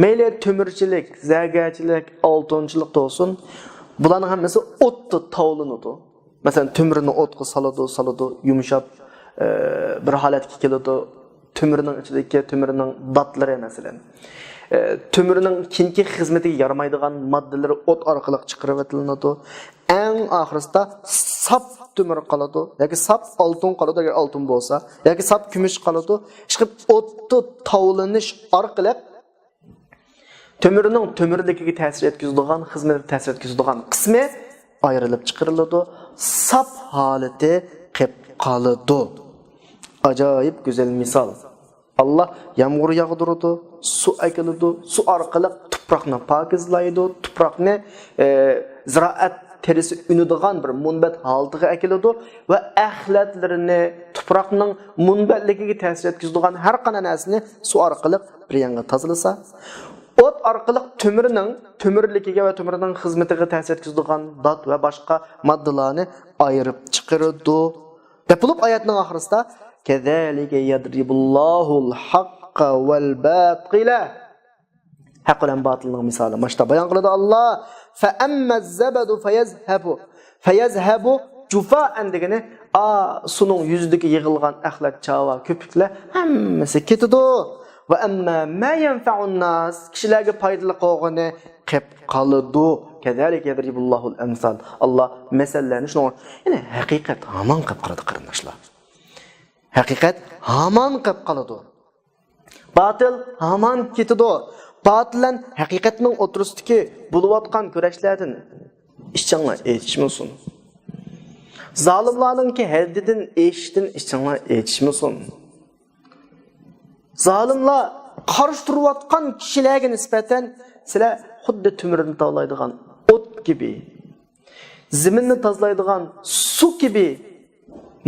مەيلى تۆمۈرچىلىك، زەرگەرچىلىك، ئالتۇنچىلىق بولسۇن، بۇلارنىڭ ھەممىسى ئوتتا تاۋلىنىدۇ. مەسىلەن، تۆمۈرنى ئوتقا سالىدۇ، سالىدۇ، يۇمشاپ، ئە، بىر ھالەتكە كېلىدۇ. تۆمۈرنىڭ ئىچىدىكى تۆمۈرنىڭ داتلىرى، مەسىلەن، ئە، تۆمۈرنىڭ كېيىنكى خىزمىتىگە يارىمايدىغان ماددىلىرى ئوت ئارقىلىق چىقىرىۋېتىلىنىدۇ. ئەڭ ئاخىرسىدا ساپ تۆمۈر قالىدۇ ياكى ساپ ئالتۇن قالىدۇ، ئەگەر ئالتۇن بولسا، ياكى ساپ كۈمۈش قالىدۇ. ئىشقىلىپ، ئوتتا تاۋلىنىش ئارقىلىق تۆمۈرنىڭ تۆمۈرلۈكىگە تەسىر يەتكۈزىدىغان، خىزمىتىگە تەسىر يەتكۈزىدىغان قىسمى ئايرىلىپ چىقىرىلىدۇ، ساپ ھالىتى قېپ قالىدۇ. ئاجايىپ گۈزەل مىسال. ئاللا يامغۇر ياغدۇرىدۇ، سۇ ئەكېلىدۇ، سۇ ئارقىلىق تۇپراقنى پاكىزلايدۇ، تۇپراقنى، ئە، زىرائەت تېرىسى ئۈنىدىغان بىر مۇنبەت ھالىتىگە ئەكېلىدۇ ۋە ئەخلەتلىرىنى، تۇپراقنىڭ مۇنبەتلىكىگە تەسىر يەتكۈزىدىغان ھەر قانداق نەرسىنى سۇ ئارقىلىق بىر يانغا تازىلىسا، ئوت ئارقىلىق تۆمۈرنىڭ، تۆمۈرلۈكىگە ۋە تۆمۈرنىڭ خىزمىتىگە تەسىر يەتكۈزىدىغان دات ۋە باشقا ماددىلارنى ئايرىپ چىقىرىدۇ، دەپ بولۇپ، ئايەتنىڭ ئاخىرىسىدا، كەزالىكە يەزرىبۇللاھۇل ھەققە ۋەل باتىلە. ھەق بىلەن باتىلنىڭ مىسالى ماشتا بايان قىلىدۇ ئاللا. فەئەممەز زەبەدۇ فەيەزھەبۇ، فەيەزھەبۇ جۇفائەن دېگىنى، ئا، سۇنىڭ يۈزىدىكى يىغىلغان ئەخلەت، چاۋا، كۆپۈكلەر ھەممىسى كېتىدۇ. ۋە ئەمما ما يەنفەئۇن ناس، كىشىلەرگە پايدىلىق بولغىنى قېپ قالىدۇ. كەزالىكە يەزرىبۇللاھۇل ئەمسال. ئاللا مەسەللەرنى شۇنىڭغا، يەنى ھەقىقەت ھامان قېپ قالىدۇ، قېرىنداشلار. ھەقىقەت ھامان قېپ قالىدۇ. باتىل ھامان كېتىدۇ. باتىل بىلەن ھەقىقەتنىڭ ئوتتۇرىسىدىكى بولۇۋاتقان كۈرەشلەردىن ئىچىڭلار ئېچىشمىسۇن. زالىملارنىڭكى ھەددىدىن ئېشىشتىن ئىچىڭلار ئېچىشمىسۇن. زالىملار قارشى تۇرۇۋاتقان كىشىلەرگە نىسبەتەن سىلەر خۇددى تۆمۈرنى تاۋلايدىغان ئوت كىبى، زېمىننى تازىلايدىغان سۇ كىبى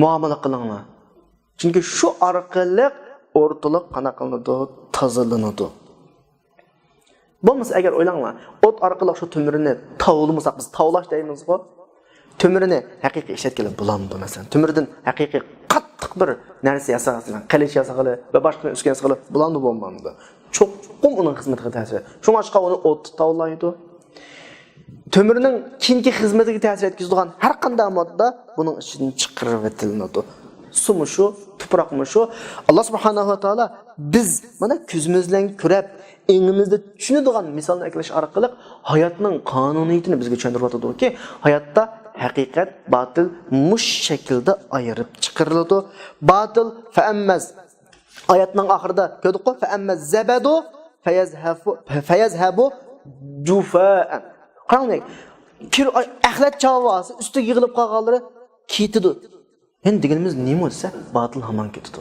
مۇئامىلە قىلىڭلار. چۈنكى شۇ ئارقىلىق ئورتىلىق قانداق قىلىنىدۇ؟ تازىلىنىدۇ. بولمىسا ئەگەر ئويلاڭلار، ئوت ئارقىلىق شۇ تۆمۈرنى تاۋلىمىساق، بىز تاۋلاش دەيمىزغۇ؟ تۆمۈرنى ھەقىقىي ئىشلەتكىلى بولامدۇ؟ مەسىلەن، تۆمۈردىن ھەقىقىي قاتتىق بىر نەرسە ياسىغىلى، قىلىچ ياسىغىلى ۋە باشقا ئۈسكۈنە ياسىغىلى بولامدۇ، بولمامدۇ؟ چوقۇم ئۇنىڭ خىزمىتىگە تەسىر. شۇڭلاشقا ئۇنى ئوتتا تاۋلايدۇ. تۆمۈرنىڭ كېيىنكى خىزمىتىگە تەسىر يەتكۈزىدىغان ھەر قانداق ماددا بۇنىڭ ئىچىدىن چىقىرىۋېتىلىنىدۇ. سۇمۇ شۇ، تۇپراقمۇ شۇ. ئاللا سۇبھانەھۇ ۋە تائالا بىز مانا كۆزىمىز بىلەن كۆرۈپ، ئېڭىمىزدا چۈشىنىدىغان مىسالنى ئەكېلىش ئارقىلىق ھاياتنىڭ قانۇنىيىتىنى بىزگە چۈشەندۈرۈۋاتىدۇكى، ھاياتتا ھەقىقەت، باتىل مۇشۇ شەكىلدە ئايرىپ چىقىرىلىدۇ. باتىل فەئەممەز ئايەتنىڭ ئاخىرىدا كۆردۇققۇ، فەئەممە زەبەدۇ فەيەزھەبۇ، فەيەزھەبۇ جۇفائەن. قاراڭ، كىر-، ئەخلەت چاۋاسى ئۈستىگە يىغىلىپ قالغانلىرى كېتىدۇ. يەنى دېگىنىمىز نېمە دېسە، باتىل ھامان كېتىدۇ.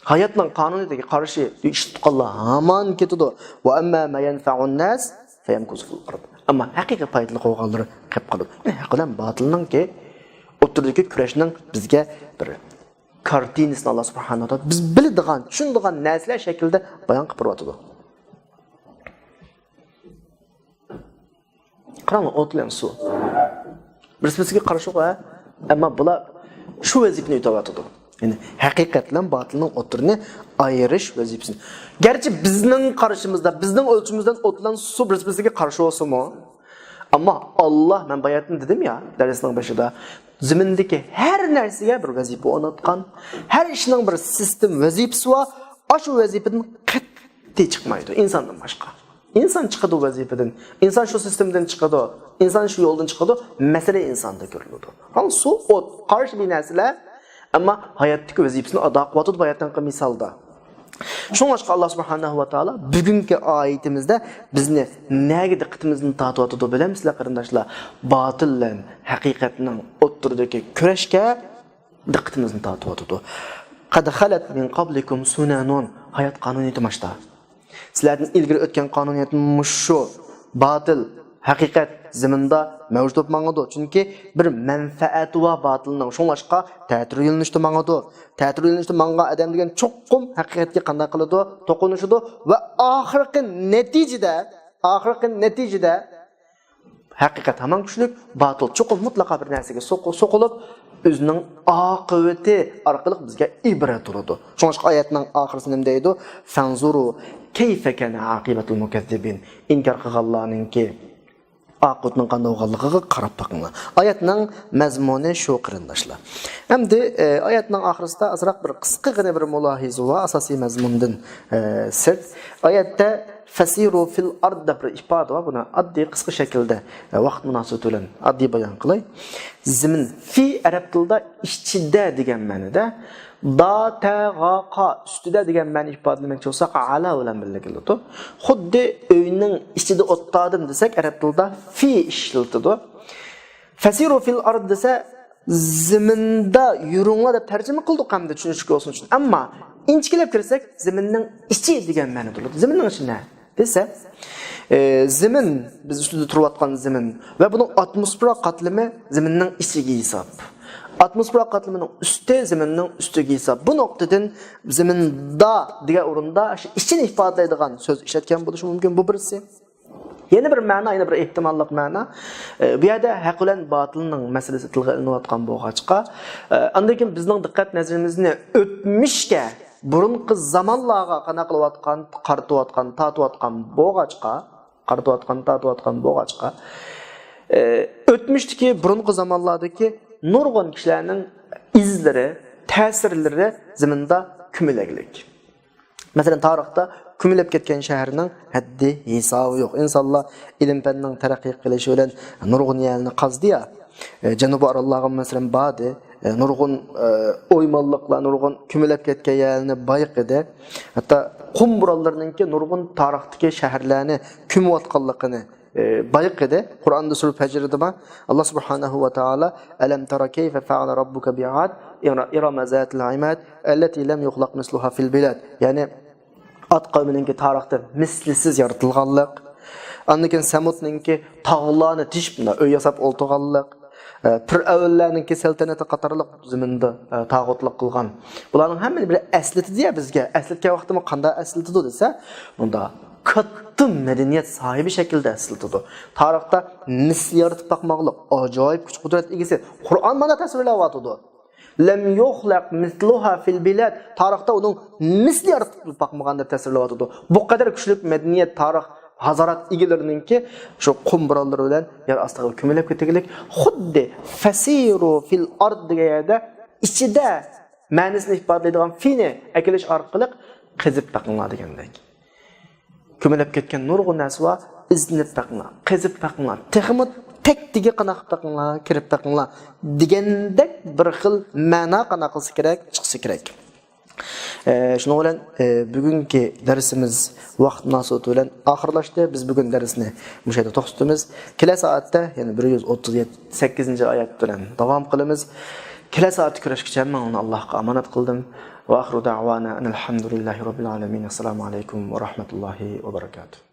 ھاياتنىڭ قانۇنىيىتىگە قارشى ئىش تۇتقانلار ھامان كېتىدۇ. ۋە ئەمما ما يەنفەئۇن ناس فەيەمكۇسۇ فىل ئارض. ئەمما ھەقىقىي پايدىلىق بولغانلىرى قېپ قالىدۇ. يەنى ھەق بىلەن باتىلنىڭكى ئوتتۇرىدىكى كۈرەشنىڭ بىزگە بىر كارتىنىسىنى ئاللا سۇبھانەھۇ ۋە تائالا بىز بىلىدىغان، چۈشىنىدىغان نەرسىلەر شەكلىدە بايان قىلىپ بېرىۋاتىدۇ. قاراڭلار، ئوت بىلەن سۇ بىر-بىرسىگە قارشىغۇ، ھە؟ ئەمما بۇلار شۇ ۋەزىپىنى ئۆتەۋاتىدۇ. يەنى ھەقىقەت بىلەن باتىلنىڭ ئوتتۇرىنى ئايرىش ۋەزىپىسىنى. گەرچە بىزنىڭ قارىشىمىزدا، بىزنىڭ ئۆلچىمىمىزدە ئوت بىلەن سۇ بىر-بىرسىگە قارشى بولسىمۇ، ئەمما ئاللا، مەن باياتىن دېدىم يا، دەرسنىڭ بېشىدا، زېمىندىكى ھەر نەرسىگە بىر ۋەزىپە ئورناتقان، ھەر ئىشنىڭ بىر سىستېما، ۋەزىپىسى بار. ئاشۇ ۋەزىپىدىن قەتئىي چىقمايدۇ، ئىنساندىن باشقا. ئىنسان چىقىدۇ ۋەزىپىدىن، ئىنسان شۇ سىستېمىدىن چىقىدۇ، ئىنسان شۇ يولدىن چىقىدۇ، مەسىلە ئىنساندا كۆرۈلىدۇ. ھال سۇ، ئوت، قارشى بىر نەرسىلەر، ئەمما ھاياتتىكى ۋەزىپىسىنى ئادا قىلىۋاتىدۇ باياتىنقى مىسالدا. شۇڭلاشقا، ئاللا سۇبھانەھۇ ۋە تائالا بۈگۈنكى ئايىتىمىزدە بىزنى نەگە دىققىتىمىزنى تارتىۋاتىدۇ، بىلەمسىلەر، قېرىنداشلار؟ باتىل بىلەن ھەقىقەتنىڭ ئوتتۇرىدىكى كۈرەشكە دىققىتىمىزنى تارتىۋاتىدۇ. قەد خەلەت مىن قابلىكۇم سۇنەنۇن. ھايات قانۇنىيىتى ماشتا. سىلەردىن ئىلگىرى ئۆتكەن قانۇنىيەت مۇشۇ. باتىل، ھەقىقەت زېمىندا مەۋجۇت بولۇپ ماڭىدۇ. چۈنكى بىر مەنپەئەتى بار باتىلنىڭ. شۇڭلاشقا، تەتۈر يۆنىلىشتە ماڭىدۇ. تەتۈر يۆنىلىشتە ماڭغان ئادەم دېگەن چوقۇم ھەقىقەتكە قانداق قىلىدۇ؟ توقۇنۇشىدۇ ۋە ئاخىرقى نەتىجىدە، ئاخىرقى نەتىجىدە ھەقىقەت ھامان كۈچلۈك، باتىل چوقۇم مۇتلەقا بىر نەرسىگە سوقۇ-، سوقۇلۇپ، ئۆزىنىڭ ئاقىۋىتى ئارقىلىق بىزگە ئىبرەت بولىدۇ. شۇڭلاشقا ئايەتنىڭ ئاخىرىسى نېمە دەيدۇ؟ فانظروا كيف كان عاقبة المكذبين. ئىنكار قىلغانلارنىڭكى ئاقىۋىتىنىڭ قانداق بولغانلىقىغا قاراپ بېقىڭلار. ئايەتنىڭ مەزمۇنى شۇ، قېرىنداشلار. ئەمدى، ئە، ئايەتنىڭ ئاخىرىسىدا ئازراق بىر قىسقىغىنە بىر مۇلاھىزە بار، ئاساسىي مەزمۇندىن، ئە، سىرت. ئايەتتە فەسىرۇ فىل ئارد دەپ بىر ئىپادە بار. بۇنى ئاددىي، قىسقا شەكىلدە، ئە، ۋاقىت مۇناسىۋىتى بىلەن ئاددىي بايان قىلاي. زېمىن، في ئەرەب تىلىدا ئىچىدە دېگەن مەنىدە، دا، تە، غا، قا، ئۈستىدە دېگەن مەنە ئىپادىلىمەكچى بولساق، ئەلا بىلەن بىللە كېلىدۇ. خۇددى ئۆينىڭ ئىچىدە ئولتۇردۇم دېسەك، ئەرەب تىلىدا في ئىشلىتىدۇ. فەسىرۇ فىل ئارد دېسە، زېمىندا يۈرۈڭلار دەپ تەرجىمە قىلدۇق ھەمدە چۈشىنىشلىك بولسۇن ئۈچۈن. ئەمما ئىنچىكىلەپ كىرسەك، زېمىننىڭ ئىچى دېگەن مەنىدە بولىدۇ. زېمىننىڭ ئىچى نە دېسە، ئى، زېمىن، بىز ئۈستىدە تۇرۇۋاتقان زېمىن ۋە بۇنىڭ ئاتموسفېرا قاتلىمى زېمىننىڭ ئىچىگە ھېساب. ئاتموسفېرا قاتلىمىنىڭ ئۈستى زېمىننىڭ ئۈستىگە ھېساب. بۇ نۇقتىدىن زېمىندا دېگەن ئورۇندا شۇ ئىچىنى ئىپادىلەيدىغان سۆز ئىشلەتكەن بولۇشى مۇمكىن. بۇ بىرسى. يەنە بىر مەنا، يەنە بىر ئېھتىماللىق مەنا. ئى، بۇ يەردە ھەق بىلەن باتىلنىڭ مەسىلىسى تىلغا ئېلىنىۋاتقان بولغاچقا، ئى، ئاندىن كېيىن بىزنىڭ دىققەت نەزىرىمىزنى ئۆتمۈشكە، بۇرۇنقى زامانلارغا قانداق قىلىۋاتقان، قارىتىۋاتقان، تارتىۋاتقان بولغاچقا، قارىتىۋاتقان، تارتىۋاتقان بولغاچقا، ئى، ئۆتمۈشتىكى، بۇرۇنقى زامانلاردىكى نۇرغۇن كىشىلەرنىڭ ئىزلىرى، تەسىرلىرى زېمىندا كۆمۈلەكلىك. مەسىلەن، تارىختا كۆمۈلۈپ كەتكەن شەھەرنىڭ ھەددى ھېسابى يوق. ئىنسانلار ئىلىم-پەننىڭ تەرەققىي قىلىشى بىلەن نۇرغۇن يەرلەرنى قازدى يا. ئە، جەنۇبىي ئاراللارغا، مەسىلەن، باردى. ئە، نۇرغۇن، ئە، ئويمانلىقلار، نۇرغۇن كۆمۈلۈپ كەتكەن يەرلەرنى بايقىدى. ھەتتا قۇم بورانلىرىنىڭكى نۇرغۇن تارىختىكى شەھەرلەرنى كۆمۈۋاتقانلىقىنى ئى، بايقىدى. قۇرئاندا سۈرە پەجردىمۇ ئاللا سۇبھانەھۇ ۋە تائالا، «ئەلەم تەرە كەيفە فەئەلە رەببۇكە بىئاد، ئىرەمە زاتىل ئىماد، ئەللەتى لەم يۇخلەق مىسلۇھا فىل بىلاد.» يەنى ئاد قەۋمىنىڭكى تارىختا مىسلىسىز يارىتىلغانلىق، ئاندىن كېيىن سەمۇدنىڭكى تاغلارنى تېشىپ، مۇنداق ئۆي ياساپ ئولتۇرغانلىق، ئى، پىرئەۋنلەرنىڭكى سەلتەنىتى قاتارلىق زېمىندا، ئى، تاغۇتلۇق قىلغان. بۇلارنىڭ ھەممىنى بىر ئەسلىتىدۇ يا بىزگە. ئەسلىتكەن ۋاقتىمۇ قانداق ئەسلىتىدۇ دېسە، مۇنداق كاتتا مەدەنىيەت ساھىبى شەكلىدە ئەسلىتىدۇ. تارىختا مىسلى يارىتىپ باقمىغانلىق ئاجايىپ كۈچ-قۇدرەت ئىگىسى. قۇرئان مانا تەسۋىرلەۋاتىدۇ. «لەم يۇخلەق مىسلۇھا فىل بىلاد.» تارىختا ئۇنىڭ مىسلى يارىتىپ باقمىغان دەپ تەسۋىرلەۋاتىدۇ. بۇ قەدەر كۈچلۈك مەدەنىيەت، تارىخ، ھازارات ئىگىلىرىنىڭكى شۇ قۇم بورانلىرى بىلەن يەر ئاستىغا كۆمۈلۈپ كېتىگلىك. خۇددى فەسىرۇ فىل ئارد دېگەن يەردە ئىچىدە مەنىسىنى ئىپادىلەيدىغان فىنى ئەكېلىش ئارقىلىق قېزىپ بېقىڭلار دېگەندەك. كۆمۈلۈپ كەتكەن نۇرغۇن نەرسە بار، ئىزدىنىپ بېقىڭلار، قېزىپ بېقىڭلار، تېخىمۇ تەكتىگە قانداق بېقىڭلار، كىرىپ بېقىڭلار دېگەندەك بىر خىل مەنا قانداق قىلسا كېرەك، چىقسا كېرەك. ئە، شۇنىڭ بىلەن، ئە، بۈگۈنكى دەرسىمىز ۋاقىت مۇناسىۋىتى بىلەن ئاخىرلاشتى. بىز بۈگۈن دەرسنى مۇشۇ يەردە توختىتىمىز. كېلەر سائەتتە يەنە بىر يۈز ئوتتۇز سەككىزىنچى ئايەت بىلەن داۋام قىلىمىز. كېلەر سائەتتە كۆرۈشكىچە مەن ئاللاھقا ئامانەت قىلدىم. ۋە ئاخىرۇ دەئۋانا ئەنىل ھەمدۇلىللاھى رەببىل ئالەمىن. ئەسسالامۇ ئەلەيكۇم ۋە رەھمەتۇللاھى ۋە بەرەكاتۇھ.